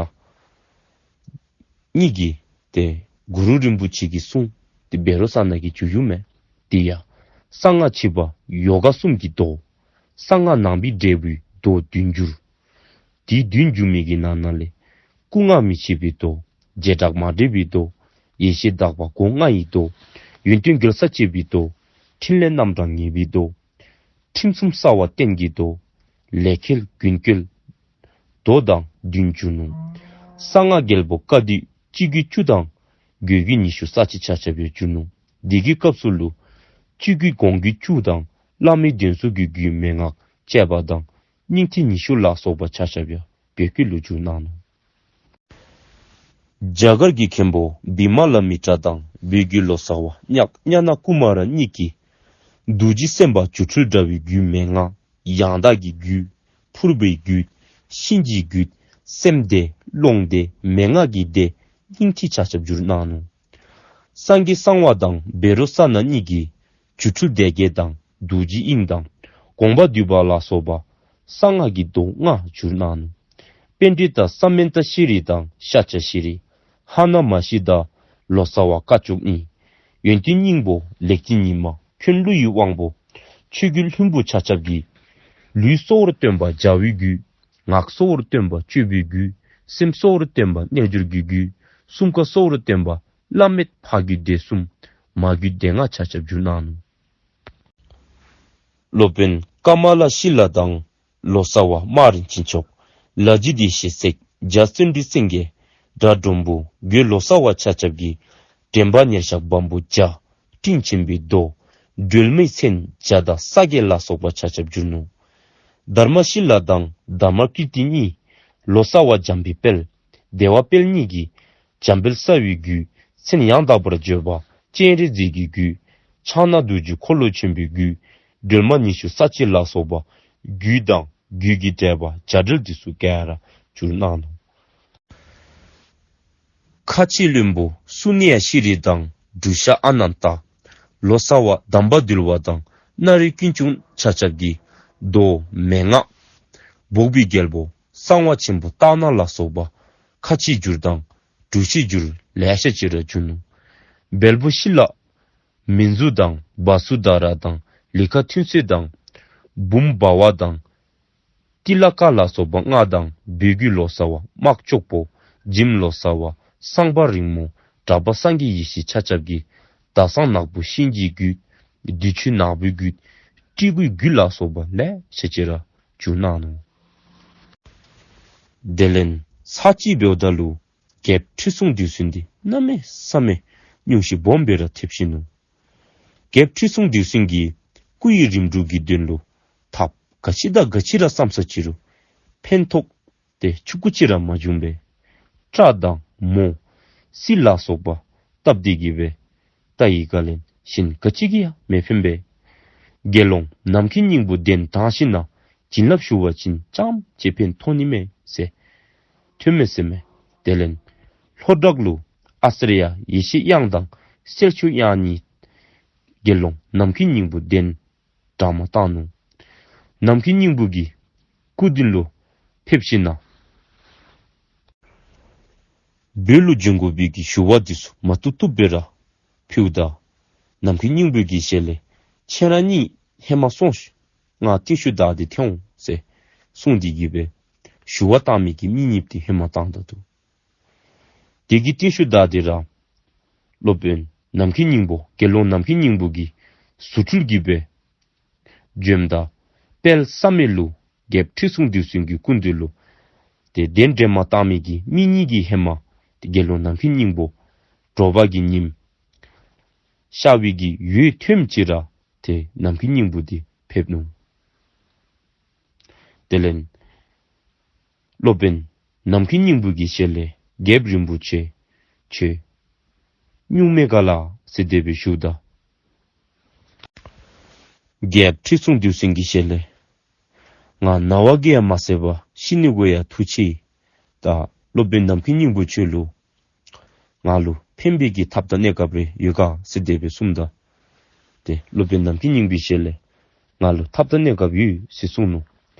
གཉིས་ཀྱིས་ཏེ་གུ་རུ་རིན་པོ་ཆེ་གི་གསུང་འདི་བཻ་རོ་ཙ་ན་གིས་བསྒྱུར་བསྒྱུརཝ་མས། དེ་ཡང་གསང་སྔགས་ཕྱི་པ་ཡོ་ག་གསུམ་གྱི་མདོ། གསང་སྔགས་ནང་པའི་འབྲས་བུའི་མདོ་བདུན་བསྒྱུར། དེ་བདུན་བསྒྱུར་མི་གི་ནང་ན་ལས་སྐུ་ལྔ་མི་ཕྱེད་པའི་མདོ། བྱེ་བྲག་མ་འདྲེས་པའི་མདོ། ཡེ་ཤེས་དག་པ་སྒོ་ལྔ་ཡི་མདོ། ཡོན་ཏན་རྒྱལ་ས་བཅས་པའི་མདོ། ཕྲིན་ལས་རྣམ་གྲངས་ངེས་པའི་མདོ། ཁྲིམས་གསུམ་གསལ་བ་བསྟན་གྱི་མདོ། ལས་འཁེལ་རྒྱུན་བཀོད་མདོ་དང་བདུན་བསྒྱུར་ནུག། གསང་སྔགས་རྒྱལ་པོ་བཀའ་འདུས་སྤྱི་རྒྱུད་བཅུ་དང་སྒོས་རྒྱུད་ཉི་ཤུ་རྩ་གཅིག་ཆ་ཁྱབ་ཡང་བསྒྱུར་ནུག། དེ་གི་སྐབས་སུ་ལུ་སྤྱི་རྒྱུད་དགོངས་རྒྱུད་བཅུ་དང་བླ་མེད་བདེན་གསུམ་གྱི་རྒྱུད་མན་ངག་བཅས་པ་དང་སྙིང་ཐིག་ཉི་ཤུ་ལ་སོགས་པ་ཆ་ཁྱབ་ཡང་བོད་སྐད་ལུ་བསྒྱུར་གནང་ནུག། རྒྱ་གར་གྱི་མཁན་པོ་བི་མ་ལ་མི་ཏྲ་དང་བོད་ཀྱི་ལོ་ཙཱ་བ་གཉགས་ཛྙཱ་ན་ཀུ་མ་ར་གཉིས་ཀྱིས་རྡོ་རྗེ་སེམས་དཔའ་སྒྱུ་འཕྲུལ་དྲྭ་བའི་རྒྱུད་མན་ངག་ཡང་དག་གི་རྒྱུད། ཕུར་པའི་རྒྱུད། གཤིན་རྗེའི་རྒྱུད། སེམས་སྡེ། ཀློང་སྡེ། མན་ངག་གི་སྡེ། སྙིང་ཐིག་ཆ་ཁྱབ་བསྒྱུར་གནང་ནུག། སངས་རྒྱས་གསང་བ་དང་བཻ་རོ་ཙ་ན་གཉིས་ཀྱིས་སྒྱུ་འཕྲུལ་སྡེ་བརྒྱད་དང་རྡོ་རྗེ་དབྱིངས་དང་དགོངས་པ་འདུས་པ་ལ་སོགས་པ་གསང་སྔགས་ཀྱི་མདོ་ལྔ་བསྒྱུར་གནང་ནུག། པཎྜི་ཏ་ས་མནྟ་ཤྲཱི་དང་ཤཱཀྱ་ཤྲཱི། ཧ་ན་མ་ཤི་དང་ལོ་ཙཱ་བ་དཀའ་སྤྱོད་གཉིས། ཡོན་ཏན་སྙིང་པོ་ལེགས་བྱིན་ཉི་མ། འཁོན་ཀླུ་ཡི་དབང་པོ། ཆོས་རྒྱལ་ལྷུན་པོ་ཆ་ཁྱབ་ཀྱིས་ལུས་གཙོ་བོར་སྟོན་པ་བྱ་བའི་རྒྱུད། ངག་གཙོ་བོར་སྟོན་པ་སྤྱོད་པའི་རྒྱུད། སེམས་གཙོ་བོར་སྟོན་པ་རྣལ་འབྱོར་གྱི་རྒྱུད། གསུམ་ཀ་གཙོ་བོར་སྟོན་པ་བླ་མེད་ཕ་རྒྱུད་སྡེ་གསུམ། མ་རྒྱུད་སྡེ་ལྔ་ཆ་ཁྱབ་བསྒྱུར་གནང་ནུག། སློབ་དཔོན་ཀ་མ་ལ་ཤཱི་ལ་དང་ལོ་ཙཱ་བ་དམར་རིན་ཆེན་མཆོག། ལ་རྒྱ་བདེ་གཤེགས་སྲས་རྒྱ་བརྩོན་འགྲུས་སེང་གེ། དགྲ་འབྲུམ་བུ་རྒོད་ལོ་ཙཱ་བ་ཆ་ཁྱབ་ཀྱིས་དྲན་པ་ཉེར་བཞག་བམ་པོ་བརྒྱ། སྤྲིན་ཆེན་པོའི་མདོ། སྒྲོལ་མའི་མཚན་བརྒྱ་དང་ས་བརྒྱད་ལ་སོགས་པ་ཆ་ཁྱབ་བསྒྱུར་ནུག། དྷརྨ་ཤཱི་ལ་དང་དྷརྨ་ཀིརྟི་གཉིས་ལོ་ཙཱ་བ་འཇམ་པའི་དཔལ། བདེ་བ་དཔལ་གཉིས་ཀྱིས་འཇམ་དཔལ་རྩ་བའི་རྒྱུད། མཚན་ཡང་དག་པར་བརྗོད་པ་སྤྱན་རས་གཟིགས་ཀྱི་རྒྱུད། ཕྱག་ན་རྡོ་རྗེ་འཁོར་ལོ་ཆེན་པོའི་རྒྱུད། སྒྲོལ་མ་ཉི་ཤུ་རྩ་གཅིག་ལ་སོགས་པ་རྒྱུད་དང་རྒྱུད་ཀྱི་འགྲེལ་པ་རྒྱ་འགྲེལ་འདི་ཚུ་ག་ར་བསྒྱུར་གནང་ནུག། ཁ་ཆེ་བློན་པོ་སུ་ནི་ཡ་ཤྲཱི་དང་བྲུ་ཤ་ཨ་ནན་ཏ། ལོ་ཙཱ་བ་དམ་པ་འདུལ་བ་དང་སྣ་རལ་ཀུན་འབྱུང་ཆ་ཁྱབ་ཀྱིས་མདོ་མན་ངག། འབོག་པའི་རྒྱལ་པོ་གསང་བ་ཆེན་པོ་ཏཱ་ན་ལ་སོགས་པ་ཁ་ཆེ་འགྱུར་དང་བྲུ་ཤའི་འགྱུར་ལེ་ཤ་ཅིག་ར་བསྒྱུར་ནུག། བལ་པོ་ཤཱི་ལ། མིན་ཛུ་དང་བ་སུ་དྷ་ར་དང་ལི་ཁ་ཐུན་སེ་དང་བུམ་བྷ་བ་དང་ཏི་ལ་ཀ་ལ་སོགས་པ་ལྔ་དང་བོད་ཀྱི་ལོ་ཙཱ་བ་དམག་སྐྱོགས་པོ་འཇིམ་ལོ་ཙཱ་བ་གསང་བ་རིང་མོ་གྲགས་པ་སངས་རྒྱས་ཡེ་ཤེས་ཆ་ཁྱབ་ཀྱིས་ཟླ་གསང་ནག་པོ་གཤིན་རྗེའི་རྒྱུད། བདུད་ཆོས་ནག་པོའི་རྒྱུད། སྤྲུལ་སྐུའི་རྒྱུད་ལ་སོགས་པ་ལེ་ཤ་ཅིག་ར་བསྒྱུར་གནང་ནུག། དེ་ལས་ཚར་གཅིག་འབདཝ་ད་ལུ་རྒྱལཔོ་ཁྲི་སྲོང་ལྡེའུ་བཙན་འདི་གནམ་མེད་ས་མེད་སྙུང་གཞི་སྦོམ་སྦེ་ར་ཐེབས་ཤི་ནུག། རྒྱལཔོ་ཁྲི་སྲོང་ལྡེའུ་བཙན་གྱིས་སྐུ་ཡི་རིམ་གྲོ་གི་དོན་ལུ་ཐབས་ག་ཅི་དང་ག་ཅི་ར་བསམ་ས་ཅི་རུང་ཕན་ཐོགས་ཏེ་ཆུང་ཀུ་ཅིག་ར་མ་བྱུང་པས། སྐྲ་དང་མོ་སི་ལ་སོགས་པ་བཏབ་སྟེ་གི་སྦེ་ད་ཡི་ག་ལན་གཞན་ག་ཅི་གིས་ཡང་མི་ཕན་པས། དགེ་སློང་ནམ་མཁའི་སྙིང་པོ་གདན་དྲངས་ཞིནམ་ལས་བྱིན་རླབས་ཞུ་བ་ཅིན་ཙམ་ཅིག་ཕན་ཐོགས་ནི་མས་ཟེར་ཐོན་མས་ཟེར་མས། དེ་ལས་ལྷོ་བྲག་ལུ་ཨ་ཙརྱ་ཡེ་ཤེས་དབྱངས་དང་གསེར་ཆོས་དབྱངས་གཉིས་དགེ་སློང་ནམ་མཁའི་སྙིང་པོ་གདན་དྲངས་མ་བཏང་ནུག། ནམ་མཁའི་སྙིང་པོ་གི་སྐུ་མདུན་ལུ་ཕེབས་ཞིནམ་ལས་བོད་ལུ་བྱོན་དགོ་པའི་གི་ཞུ་བ་འདི་ཚུ་མ་བཏུབ་བཏུབ་སྦེ་ར་ཕུལཝ་ད་ནམ་མཁའི་སྙིང་པོ་གི་ཞལ་ལས་ཁྱེད་ར་གཉིས་ཧེ་མ་སོང་ཤིག། ང་ཏིང་ཤུལ་བདའ་སྟེ་འཐོན་འོང་ཟེར་གསུངས་ཏེ་གི་སྦེ་ཞུ་བ་བཏང་མི་གི་མི་གཉིས་འདི་ཧེ་མ་བཏང་ད་འདུག། དེ་གི་ཏིང་ཤུལ་བདའ་སྟེ་ར་སློབ་དཔོན་ནམ་མཁའི་སྙིང་པོ་དགེ་སློང་ནམ་མཁའི་སྙིང་པོ་གི་རྫུ་འཕྲུལ་གྱིས་སྦེ་བྱོནམ་ད་དཔལ་བསམ་ཡས་ལུ་རྒྱལཔོ་ཁྲི་སྲོང་ལྡེའུ་བཙན་གྱི་སྐུ་མདུན་ལུ་ཏེ་གདན་འདྲེན་མ་བཏང་མི་གི་མི་གཉིས་ཀྱིས་ཧེ་མ་ཏེ་དགེ་སློང་ནམ་མཁའི་སྙིང་པོ་དྲོ་པ་གི་ཉིནམ་ཤར་བའི་གི་འོད་ཐོནམ་ཅིག་ར་ཏེ་ནམ་མཁའི་སྙིང་པོ་འདི་ཕེབས་ནུག། དེ་ལས་སློབ་དཔོན་ནམ་མཁའི་སྙིང་པོ་གི་ཞལ་ལས་རྒྱལཔོ་རིན་པོ་ཆེ་ཁྱོད་སྙུང་མས་ག་ལགས་ཟེར་དེ་སྦེ་ཞུཝ་ད་རྒྱལཔོ་ཁྲི་སྲོང་ལྡེའུ་བཙན་གྱི་ཞལ་ལས་ང་ན་བ་གིས་ཡང་མ་བསད་པར་ཤི་ནི་གུ་ཡང་ཐུགས་ཆེ། ད་སློབ་དཔོན་ནམ་མཁའི་སྙིང་པོ་ཁྱོད་ལུ་ང་ལུ་ཕན་པའི་གི་ཐབས་དང་གནས་སྐབས་རེ་ཡོད་ག་ཟེར་དེ་སྦེ་གསུངམ་ད་ཏེ་སློབ་དཔོན་ནམ་མཁའི་སྙིང་པོའི་ཞལ་ལས་ང་ལུ་ཐབས་དང་གནས་སྐབས་ཡོད་ཟེར་གསུངས་ནུག།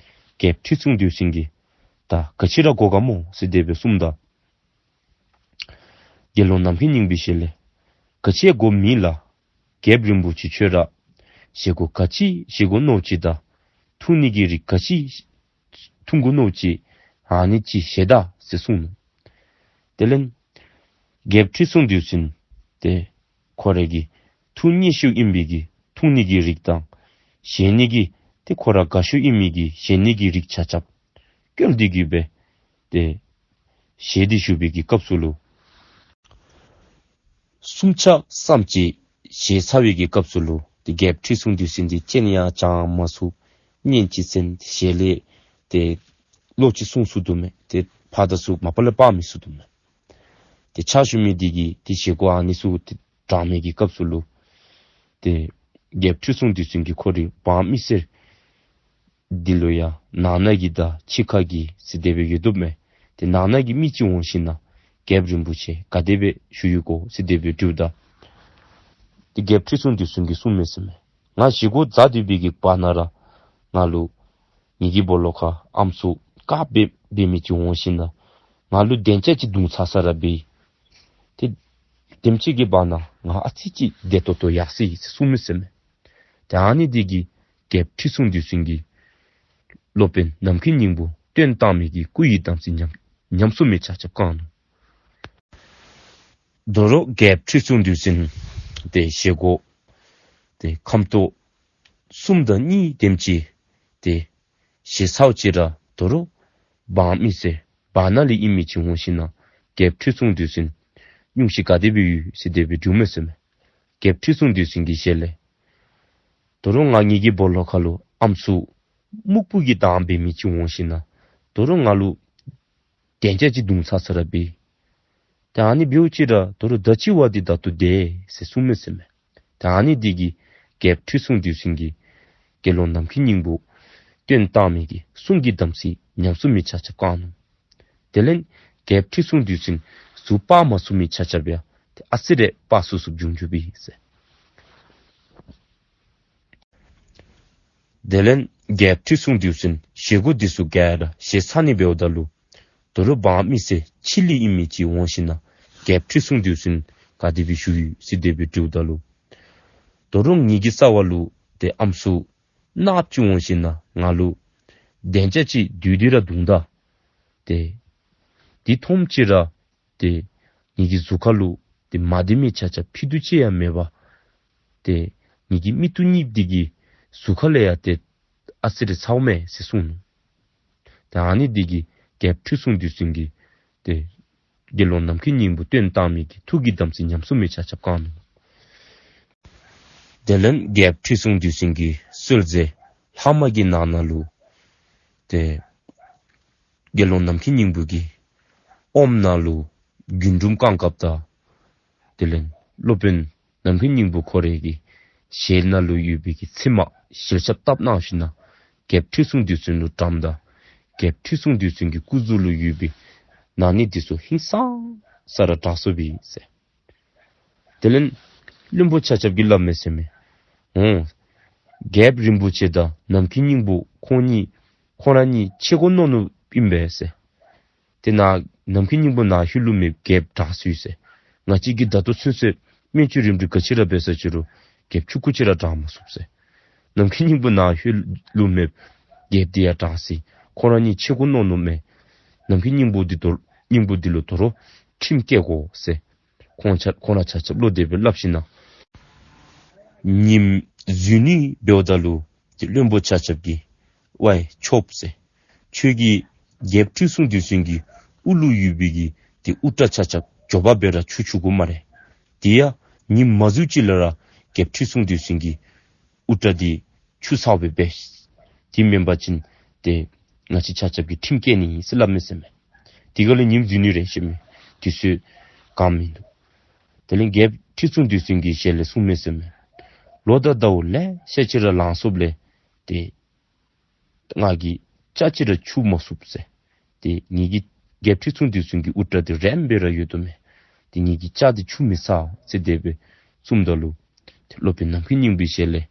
རྒྱལཔོ་ཁྲི་སྲོང་ལྡེའུ་བཙན་གྱིས་ད་ག་ཅི་ར་དགོ་ག་སྨོ་ཟེར་དེ་སྦེ་གསུངམ་ད་དགེ་སློང་ནམ་མཁའི་སྙིང་པོའི་ཞལ་ལས་ག་ཅི་ཡང་དགོཔ་མེད་ལགས། རྒྱལཔོ་རིན་པོ་ཆེ་ཁྱོད་ར་བཞེས་སྒོ་ག་ཅི་བཞེས་དགོ་མནོཝ་ཅིག་དང་འཐུང་ནི་གི་རིགས་ག་ཅི་འཐུང་དགོ་མནོཝ་ཅིག་ཨ་ནི་ཅིག་བཞེས་ད་ཟེར་གསུངས་ནུག། དེ་ལས་རྒྱལཔོ་ཁྲི་སྲོང་ལྡེའུ་བཙན་ཏེ་ཁོ་རའི་གི་ཐུགས་མཉེས་ཤོས་ཨིན་པའི་གི་འཐུང་ནི་གི་རིགས་དང་བཞེས་ནི་གི་ཏེ་ཁོ་ར་དགའ་ཤོས་ཨིན་མི་གི་བཞེས་ནི་གི་རིགས་ཆ་ཁྱབ་བཀོལ་ཏེ་གི་སྦེ་ཏེ་བཞེས་ཏེ་བཞུགས་པའི་གི་སྐབས་སུ་ལུ་བསྲུང་བྱ་བསམ་ཅིག་བཞེས་ཚར་བའི་གི་སྐབས་སུ་ལུ་ཏེ་རྒྱལཔོ་ཁྲི་སྲོང་ལྡེའུ་བཙན་འདི་སྤྱན་ཡང་བཅང་མ་ཚུགས། སྙན་ཅིག་གསན། ཞལ་ལས་ཏེ་བློ་ཅིག་གསུང་ཚུགས་དོ་མས། ཏེ་ཕར་དང་ཚུར་མ་པ་ལས་སྤར་མི་ཚུགས་དོ་མས། ཏེ་ཕྱག་ཞུ་མི་འདི་གིས་ཏེ་བཞེས་སྒོ་ཨ་ནི་ཚུ་ཏེ་དྲང་མི་གི་སྐབས་སུ་ལུ་ཏེ་རྒྱལཔོ་ཁྲི་སྲོང་ལྡེའུ་བཙན་གྱིས་ཁོ་རའི་འབངས་མི་སེར་འདི་ལུ་ཡང་ནང་ན་གི་དང་ཕྱི་ཁ་གི་ཟེར་དེ་སྦེ་ཡོད་དོ་མས། ཏེ་ནང་ན་གི་མི་ཅིག་འོང་ཞིནམ་ལས་རྒྱལཔོ་རིན་པོ་ཆེ་ག་དེ་སྦེ་ཞུ་ཡི་གོ་ཟེར་དེ་སྦེ་དྲིཝ་ད་ཏེ་རྒྱལཔོ་ཁྲི་སྲོང་ལྡེའུ་བཙན་གྱིས་གསུངས་མས་ཟེར་མས། ང་བཞེས་སྒོ་མཛད་སྡོད་པའི་གི་བར་ན་ར་ང་ལུ་ངེ་གི་སྦོ་ལོགས་ཁར་ཨམ་སྲུ་དཀརཔོ་སྦེ་འབད་མི་ཅིག་འོང་ཞིནམ་ལས་ང་ལུ་གདན་ལྕག་ཅིག་བརྡུང་ཚར་ས་ར་འབད། ཏེ་དེམ་ཅིག་གི་བར་ན་ང་ཨ་ཙི་ཅིག་བདེ་ཏོག་ཏོ་ཡར་སོ་ཡི་ཟེར་གསུངས་མས་ཟེར་མས། ཏེ་ཨ་ནི་འདི་གིས་རྒྱལཔོ་ཁྲི་སྲོང་ལྡེའུ་བཙན་གྱིས་སློབ་དཔོན་ནམ་མཁའི་སྙིང་པོ་བཏོན་བཏང་མི་གི་སྐུ་ཡི་དམ་ཚིག་ཉམས་ཉམས་སོང་མི་ཆ་ཁྱབ་བཀང་ནུག། དོ་རུང་རྒྱལཔོ་ཁྲི་སྲོང་ལྡེའུ་བཙན་ཏེ་བཞེས་སྒོ་ཏེ་ཁམ་ཏོག་གསུམ་དང་གཉིས་དེམ་ཅིག་ཏེ་བཞེས་ཚརཝ་ཅིག་ར་དོ་རུང་འབངས་མི་སེར་བར་ན་ལས་ཨིན་མི་ཅིག་འོང་ཞིནམ་ལས་རྒྱལཔོ་ཁྲི་སྲོང་ལྡེའུ་བཙན་སྙུང་གཞི་ག་དེ་སྦེ་ཡོད་ཟེར་དེ་སྦེ་དྲིཝ་མས་ཟེར་མས། རྒྱལཔོ་ཁྲི་སྲོང་ལྡེའུ་བཙན་གྱི་ཞལ་ལས་དོ་རུང་ང་ངེ་གི་སྦོ་ལོགས་ཁར་ལུ་ཨམ་སྲུ་སྨུག་པོ་གི་མདངས་འབད་མི་ཅིག་འོང་ཞིནམ་ལས་དོ་རུང་ང་ལུ་གདན་ལྕག་ཅིག་བརྡུང་ཚར་ས་ར་འབད། ཏེ་ཨ་ནི་འབདཝ་ཅིག་ར་དོ་རུང་ད་ཅི་བ་འདི་ད་ལྟོ་བདེ་ཟེར་གསུངས་མས་ཟེར་མས། ཏེ་ཨ་ནི་འདི་གིས་རྒྱལཔོ་ཁྲི་སྲོང་ལྡེའུ་བཙན་གྱིས་དགེ་སློང་ནམ་མཁའི་སྙིང་པོ་བཏོན་བཏང་མི་གི་གསུང་གི་དམ་ཚིག་ཉམས་སོང་མི་ཆ་ཁྱབ་བཀང་ནུག། དེ་ལས་རྒྱལཔོ་ཁྲི་སྲོང་ལྡེའུ་བཙན་གཟུགས་སྤར་མ་ཚུགས་མི་ཆ་ཁྱབ་ཡང་ཏེ་ཨ་ཙི་རེ་སྤར་ཚུགས་ཚུགསཔ་བྱུང་བྱུངམ་ཨིན་ཟེར། དེ་ལས་རྒྱལཔོ་ཁྲི་སྲོང་ལྡེའུ་བཙན་བཞེས་སྒོ་འདི་ཚུ་ག་ར་བཞེས་ཚར་ནི་འབདཝ་ད་ལུ་དོ་རུང་འབངས་མི་སེར་ཕྱི་ལས་ཨིན་མི་ཅིག་འོང་ཞིནམ་ལས་རྒྱལཔོ་ཁྲི་སྲོང་ལྡེའུ་བཙན་ག་དེ་སྦེ་བཞུགས་ཡི་ཟེར་དེ་སྦེ་དྲིཝ་ད་ལུ་དོ་རུང་ངེ་གི་རྩ་བ་ལུ་ཏེ་ཨམ་སྲུ་ནགཔོ་ཅིག་འོང་ཞིནམ་ལས་ང་ལུ་གདན་ལྕག་ཅིག་བསྡུས་ཏེ་ར་བརྡུངམ་ད་ཏེ་འདི་མཐོངམ་ཅིག་ར་ཏེ་ངེ་གི་གཟུགས་ཁར་ལུ་ཏེ་མ་བདེ་མི་ཆ་ཁྱབ་ཕྱེད་དུམ་ཅིག་ཡང་མེད་པར་ཏེ་ངེ་གི་མིག་ཏོ་གཉིས་འདི་གི་གཟུགས་ཁ་ལས་ཡང་ཏེ་ཨ་ཙི་རེ་ཚཝ་མས་ཟེར་གསུངས་ནུག། ཏེ་ཨ་ནི་འདི་གིས་རྒྱལཔོ་ཁྲི་སྲོང་ལྡེའུ་བཙན་གྱིས་ཏེ་དགེ་སློང་ནམ་མཁའི་སྙིང་པོ་བཏོན་བཏང་མི་གི་ཐུགས་ཀྱི་དམ་ཚིག་ཉམས་སོང་མི་ཆ་ཁྱབ་བཀང་ནུག། དེ་ལས་རྒྱལཔོ་ཁྲི་སྲོང་ལྡེའུ་བཙན་གྱི་གསོལ་ཟས་ལྷག་མ་གི་ནང་ན་ལུ་ཏེ་དགེ་སློང་ནམ་མཁའི་སྙིང་པོ་གི་ཨོམ་ནང་ལུ་རྒུན་འབྲུམ་རྐང་གབ་དང་དེ་ལས་སློབ་དཔོན་ནམ་མཁའི་སྙིང་པོ་ཁོ་རའི་གི་ཞལ་ནང་ལུ་ཡོད་པའི་གི་ཚེར་མ་ཞལ་ཆབ་བཏབ་གནང་ཞིནམ་ལས་རྒྱལཔོ་ཁྲི་སྲོང་ལྡེའུ་བཙན་ལུ་དགྲམ་ད་རྒྱལཔོ་ཁྲི་སྲོང་ལྡེའུ་བཙན་གྱི་སྐུ་གཟུགས་ལུ་ཡོད་པའི་ན་ནི་འདི་ཚུ་ཧིང་སངས་ས་ར་དྲག་སོང་པས་ཟེར། དེ་ལས་བློན་པོ་ཆ་ཁྱབ་ཀྱིས་སླབ་མས་ཟེར་མས། འོང་རྒྱལཔོ་རིན་པོ་ཆེ་དང་ནམ་མཁའི་སྙིང་པོ་ ཁོང་གཉིས་ཁོང་ར་གཉིས་ཕྱད་དགོ་མནོ་མནོཝ་ཨིན་པས་ཟེར། ཏེ་ནཱ་ནམ་མཁའི་སྙིང་པོ་ནཱ་ལྷོད་ལུ་མེདཔ་རྒྱལཔོ་དྲག་སོ་ཡི་ཟེར། ང་བཅས་ཀྱིས་ད་ལྟོ་ཚུན་ཚོད་སྨན་བཅོས་རིམ་གྲོ་ག་ཅི་ར་འབད་ས་ཅི་རུང་རྒྱལཔོ་ཁྱོད་སྐུ་ཅིག་ར་དྲག་མ་ཚུགས་ཟེར། ནམ་མཁའི་སྙིང་པོ་ནཱ་ལྷོད་ལུ་མེདཔ་རྒྱལཔོ་འདི་ཡང་དྲག་སོ་ཡི། ཁོང་ར་གཉིས་ཕྱད་དགོ་མནོ་མནོཝ་མས། ནམ་མཁའི་སྙིང་པོ་འདི་དོ་སྙིང་པོ་འདི་ལུ་དོ་རུང་ཁྲིམས་བཀལ་དགོ་ཟེར། ཁོང་ཆ་ཁོང་ར་ཆ་ཁྱབ་བློ་དེ་སྦེ་སླབ་ཞིནམ་ན། ཉིམ་གཟུད་ནི་འབདཝ་ད་ལུ་ཏེ་བློན་པོ་ཆ་ཁྱབ་ཀྱིས་ཝའི་ཆོསཔ་ཟེར། ཁྱོད་ཀྱིས་རྒྱལཔོ་ཁྲི་སྲོང་ལྡེའུ་བཙན་གྱི་དབུ་ལུ་ཡོད་པའི་གི་ཏེ་དབུ་སྐྲ་ཆ་ཁྱབ་མགྱོགས་པ་སྦེ་ར་འཁྱུ་འཁྱུ་དགོ་སྨ་རེ། དེ་ཡང་ཉིམ་མ་གཟུད་ཅིག་ལས་ར་རྒྱལཔོ་ཁྲི་སྲོང་ལྡེའུ་བཙན་གྱི་དབུ་སྐྲ་འདི་འཁྱུ་ཚརཝ་སྦེ་འབད། དེ་མེན་པ་ཅིན་ཏེ་ང་བཅས་ཆ་ཁྱབ་ཀྱིས་ཁྲིམས་བཀལ་ནི་ཨིན་ཟེར་སླབ་མས་ཟེར་མས། དེ་ག་ལས་ཉིམ་གཟུད་ནི་རན་ཆི་མས། དུས་ཚོད་གང་མིན་འདུག། དེ་ལས་རྒྱལཔོ་ཁྲི་སྲོང་ལྡེའུ་བཙན་གྱི་ཞལ་ལས་གསུངས་མས་ཟེར་མས། ལོ་དང་ཟླཝ་ལེ་ཤ་ཅིག་ར་ལང་སོངམ་ལས་ཏེ་ང་གིས་སྐྲ་ཅིག་ར་འཁྱུ་མ་ཚུགས་ཟེར། ཏེ་ངེ་གི་རྒྱལཔོ་ཁྲི་སྲོང་ལྡེའུ་བཙན་གྱི་དབུ་སྐྲ་འདི་རན་སྦེ་ར་ཡོད་དོ་མས། ཏེ་ངེ་གི་སྐྲ་འདི་འཁྱུ་མི་ཚར་ཟེར་དེ་སྦེ་གསུངམ་ད་ལུ་ཏེ་སློབ་དཔོན་ནམ་མཁའི་སྙིང་པོའི་ཞལ་ལས་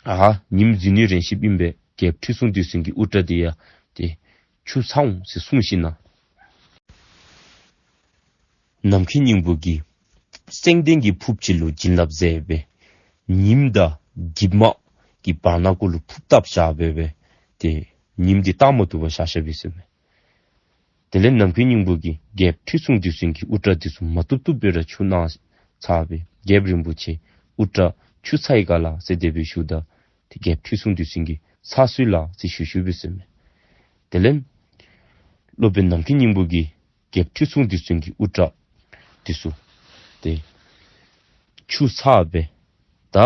ཨ་ཉིམ་གཟུད་ནི་རན་ཆི་ཨིན་པས། རྒྱལཔོ་ཁྲི་སྲོང་ལྡེའུ་བཙན་གྱི་དབུ་སྐྲ་འདི་ཡང་ཏེ་འཁྱུ་ཚར་འོང་ཟེར་གསུངས་ཞིནམ་ན། ནམ་མཁའི་སྙིང་པོ་གིས་སེང་ལྡེང་གི་ཕུརཔ་ཅིག་ལུ་བྱིན་རླབས་མཛད་སྦེ་ཉིམ་དང་གྱིབ་མ་གི་བར་ན་གུ་ལུ་ཕུརཔ་བཏབ་བཞག་སྦེ་སྦེ་ཏེ་ཉིམ་འདི་བཏང་མ་བཏུབ་པར་བཞག་བཞགཔ་ཨིན་ཟེར་མས། དེ་ལས་ནམ་མཁའི་སྙིང་པོ་གིས་རྒྱལཔོ་ཁྲི་སྲོང་ལྡེའུ་བཙན་གྱི་དབུ་སྐྲ་འདི་ཚུ་མ་བཏུབ་བཏུབ་སྦེ་ར་འཁྱུ་གནང་ཚར་སྦེ་རྒྱལཔོ་རིན་པོ་ཆེ་དབུ་སྐྲ་འཁྱུ་ཚར་ཡི་ག་ལགས་ཟེར་དེ་སྦེ་ཞུཝ་ད་ཏེ་རྒྱལཔོ་ཁྲི་སྲོང་ལྡེའུ་བཙན་གྱིས་ཚར་སོ་ཡི་ལགས་ཟེར་ཞུ་ཞུཝ་ཨིན་ཟེར་མས། དེ་ལས་སློབ་དཔོན་ནམ་མཁའི་སྙིང་པོ་གིས་རྒྱལཔོ་ཁྲི་སྲོང་ལྡེའུ་བཙན་གྱི་དབུ་སྐྲ་འདི་ཚུ་ཏེ་འཁྱུ་ཚར་སྦེ་ད་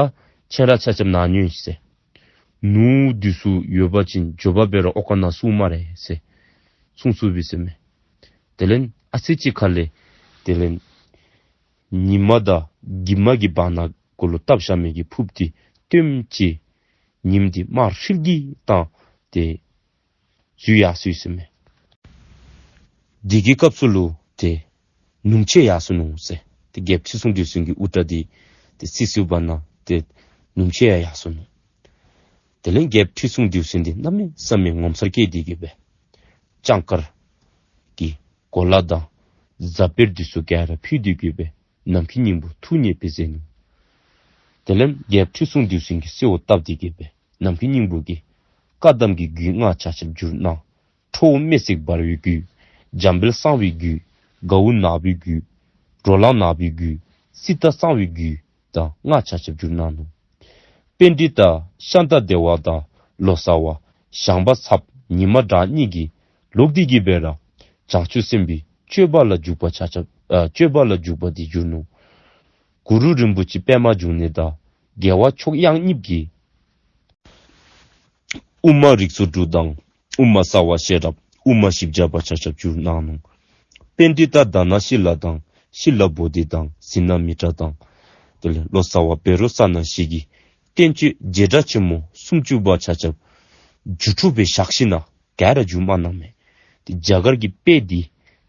ཁྱེད་ར་ཆ་ཁྱབ་ནཱ་ཉོན་ཟེར། ནོར་འདི་ཚུ་ཡོད་པ་ཅིན་མགྱོགས་པ་སྦེ་ར་འོག་ཁང་ནང་བཙུགས་སྨ་རེ་ཟེར་གསུངས་གསུངསམ་ཨིན་ཟེར་མས། དེ་ལས་ཨ་ཙི་ཅིག་ཁ་ལས་དེ་ལས་ཉི་མ་དང་གྱིབ་མ་གི་བར་ན་གུ་ལུ་བཏབ་བཞག་མི་གི་ཕུརཔ་འདི་བཏོནམ་ཅིག་ཉིམ་འདི་མར་ཧྲིལ་གྱིས་བཏང་སྟེ་འཛུལ་ཡར་སོ་ཡི་ཟེར་མས། དེ་གི་སྐབས་སུ་ལུ་ཏེ་ནུམ་ཕྱེད་ཡར་སོ་ནུག་ཟེར། ཏེ་རྒྱལཔོ་ཁྲི་སྲོང་ལྡེའུ་བཙན་གྱི་དབུ་སྐྲ་འདི་ཏེ་སི་སི་བར་ན་ཏེ་ནུམ་ཕྱེད་ཡར་ཡར་སོ་ནུག། དེ་ལས་རྒྱལཔོ་ཁྲི་སྲོང་ལྡེའུ་བཙན་འདི་གནམ་མེད་ས་མེད་ངོ་མཚར་སྐྱེས་ཏེ་གི་སྦེ་ལྕང་དཀར་གྱི་གོ་ལ་དང་ཟ་དཔེར་འདི་ཚུ་ག་ར་ཕུལ་ཏེ་གི་སྦེ་ནམ་མཁའི་སྙིང་པོ་ཐུགས་མཉེས་པའི་ཟེར་ནུག། དེ་ལས་རྒྱལཔོ་ཁྲི་སྲོང་ལྡེའུ་བཙན་གྱིས་གསོལཝ་བཏབ་སྟེ་གི་སྦེ་ནམ་མཁའི་སྙིང་པོ་གིས་བཀའ་གདམས་ཀྱི་རྒྱུད་སྔགས་ཆ་ཁྱབ་བསྒྱུར་གནང་། ཁྲོ་བོ་སྨེ་བསྲེགས་འབར་བའི་རྒྱུད། འཇམ་དཔལ་གསང་བའི་རྒྱུད། གའུ་ནག་པོའི་རྒྱུད། རོ་ལངས་ནག་པོའི་རྒྱུད། སྲིད་མཐའ་གསང་བའི་རྒྱུད་དང་སྔགས་ཆ་ཁྱབ་བསྒྱུར་གནང་ནུག། པཎྜི་ཏ་ཤཱནྟ་དེ་བ་དང་ལོ་ཙཱ་བ་བྱང་པ་ཚབ་ཉི་མ་གྲགས་གཉིས་ཀྱིས་ལོག་སྟེ་གི་སྦེ་ར་བྱང་ཆུབ་སེམས་དཔའི་སྤྱོད་པ་ལ་འཇུག་པ་ཆ་ཁྱབ་ཨ་སྤྱོད་པ་ལ་འཇུག་པ་འདི་བསྒྱུར་ནུག། གུ་རུ་རིན་པོ་ཆེ་པདྨ་འབྱུང་གནས་དང་རྒྱལ་བ་མཆོག་དབྱངས་གཉིས་ཀྱིས་དབུ་མ་རིགས་ཚོགས་དྲུག་དང་དབུ་མ་རྩ་བ་ཤེས་རབ་དབུ་མ་བཞི་བརྒྱ་པ་ཆ་ཁྱབ་བསྒྱུར་གནང་ནུག། པཎྜི་ཏ་དཱ་ན་ཤཱི་ལ་དང་ཤཱི་ལ་བོ་དྷི་དང་ཛི་ན་མི་ཏྲ་དང་དེ་ལས་ལོ་ཙཱ་བ་བཻ་རོ་ཙ་ན་བཞི་གིས་བསྟན་བཅོས་རྗེས་འབྲང་ཆེན་མོ་སུམ་ཅུ་པ་ཆ་ཁྱབ་རྒྱུད་དྲུག་སྦེ་བཞག་ཞིནམ་ན་ག་ར་བསྒྱུར་མ་གནང་མས། ཏེ་རྒྱ་གར་གྱི་དཔེ་འདི་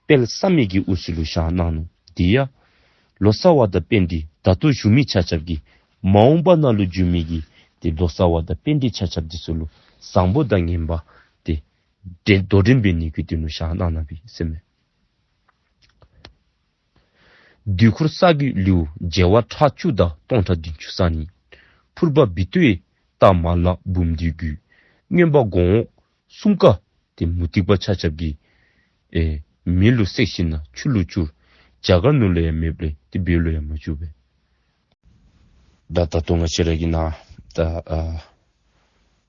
དཔལ་བསམ་ཡས་ཀྱི་དབུ་རྩེ་ལུ་བཞག་གནང་ནུག། དེ་ཡང་ལོ་ཙཱ་བ་དང་པཎྜི་ཏ་ད་ལྟོ་བཞུགས་མི་ཆ་ཁྱབ་ཀྱིས་མ་འོངས་པ་ནང་ལུ་བསྒྱུར་མི་གི་ཏེ་ལོ་ཙཱ་བ་དང་པཎྜི་ཏ་ཆ་ཁྱབ་འདི་ཚུ་ལུ་བཟང་པོ་དང་ངན་པ་ཏེ་འདྲེན་དོ་འགྲན་འབད་ནི་གི་དོན་ལུ་བཞག་གནང་གནངམ་ཨིན་ཟེར་མས། དུས་འཁོར་ས་གི་ལེའུ་བྱེ་བ་ཕྲག་བཅུ་དང་སྟོང་ཕྲག་བདུན་ཅུ་རྩ་གཉིས། ཕུར་པ་བི་ཏོའི་རྟགས་མ་ལག་འབུམ་སྡེའི་རྒྱུད། མངོན་པ་གོང་འོག་གསུམ་ཀ་ཏེ་མུ་སྟེགས་པ་ཆ་ཁྱབ་ཀྱིས་ཨེ་མེ་ལུ་བསྲེགས་ཞིནམ་ན་ཆུ་ལུ་བསྐྱུར། རྒྱ་གར་ནང་ལུ་ཡང་མེདཔ་ལས་ཏེ་བོད་ལུ་ཡང་མ་བསྒྱུར་བས། ད་ད་ལྟོ་ང་བཅས་ར་གི་ནང་ད་ཨ་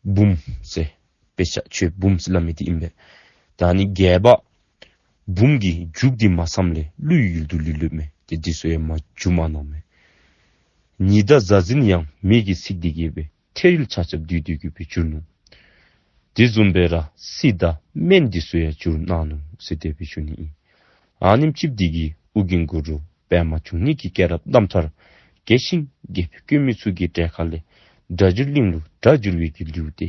འབུམ་ཟེར་དཔེ་ཆ་ཆོས་འབུམ་ཟེར་སླབ་མི་འདི་ཨིན་པས། ད་ཨ་ནི་རྒྱས་པ་འབུམ་གྱི་མཇུག་འདི་མ་ཚངམ་ལས་ཀླུའི་ཡུལ་དུ་ལུས་ལུསཔ་མས། ཏེ་འདི་ཚུ་ཡང་མ་བསྒྱུར་མ་གནངམ་མས། ཉི་ཟླ་གཟའ་འཛིན་ཡང་མེ་གིས་ཚིག་སྟེ་གི་སྦེ་ཐེ་རིལ་ཆ་ཁྱབ་བསྡུས་ཏེ་གི་སྦེ་བསྒྱུར་ནུག། དེ་བཟུམ་སྦེ་ར་གསེར་དང་སྨན་འདི་ཚུ་ཡང་བསྒྱུར་གནང་ནུག་ཟེར་དེ་སྦེ་ཞུ་ནི་ཨིན། ཨ་ནེམ་ཅིག་འདི་གིས་ཨོ་རྒྱན་གུ་རུ་པདྨ་འབྱུང་གནས་ཀྱི་སྐྱེས་རབས་རྣམ་ཐར་རྒྱས་ཤིང་རྒྱས་པར་བཀོད་མི་ཚུ་གི་གྲས་ཁ་ལས་སྒྲ་བསྒྱུར་གླིང་ལུ་སྒྲ་བསྒྱུར་བའི་གི་ལེའུ་སྟེ་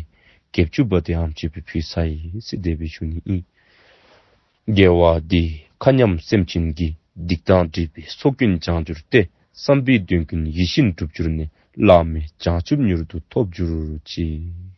བརྒྱད་ཅུ་པ་དེ་ཨ་ནེམ་ཅིག་སྦེ་ཕུལ་ཚར་ཡི་ཟེར་དེ་སྦེ་ཞུ་ནི་ཨིན། དགེ་བ་འདིས་མཁའ་མཉམ་སེམས་ཅན་གྱི། སྡིག་དང་སྒྲིབ་པའི་ཚོགས་ཀུན་བྱང་གྱུར་ཏེ། བསམ་པའི་དོན་ཀུན་ཡིད་བཞིན་འགྲུབ་གྱུར་ནས། བླ་མེད་བྱང་ཆུབ་མྱུར་དུ་ཐོབ་གྱུར་ཅིག།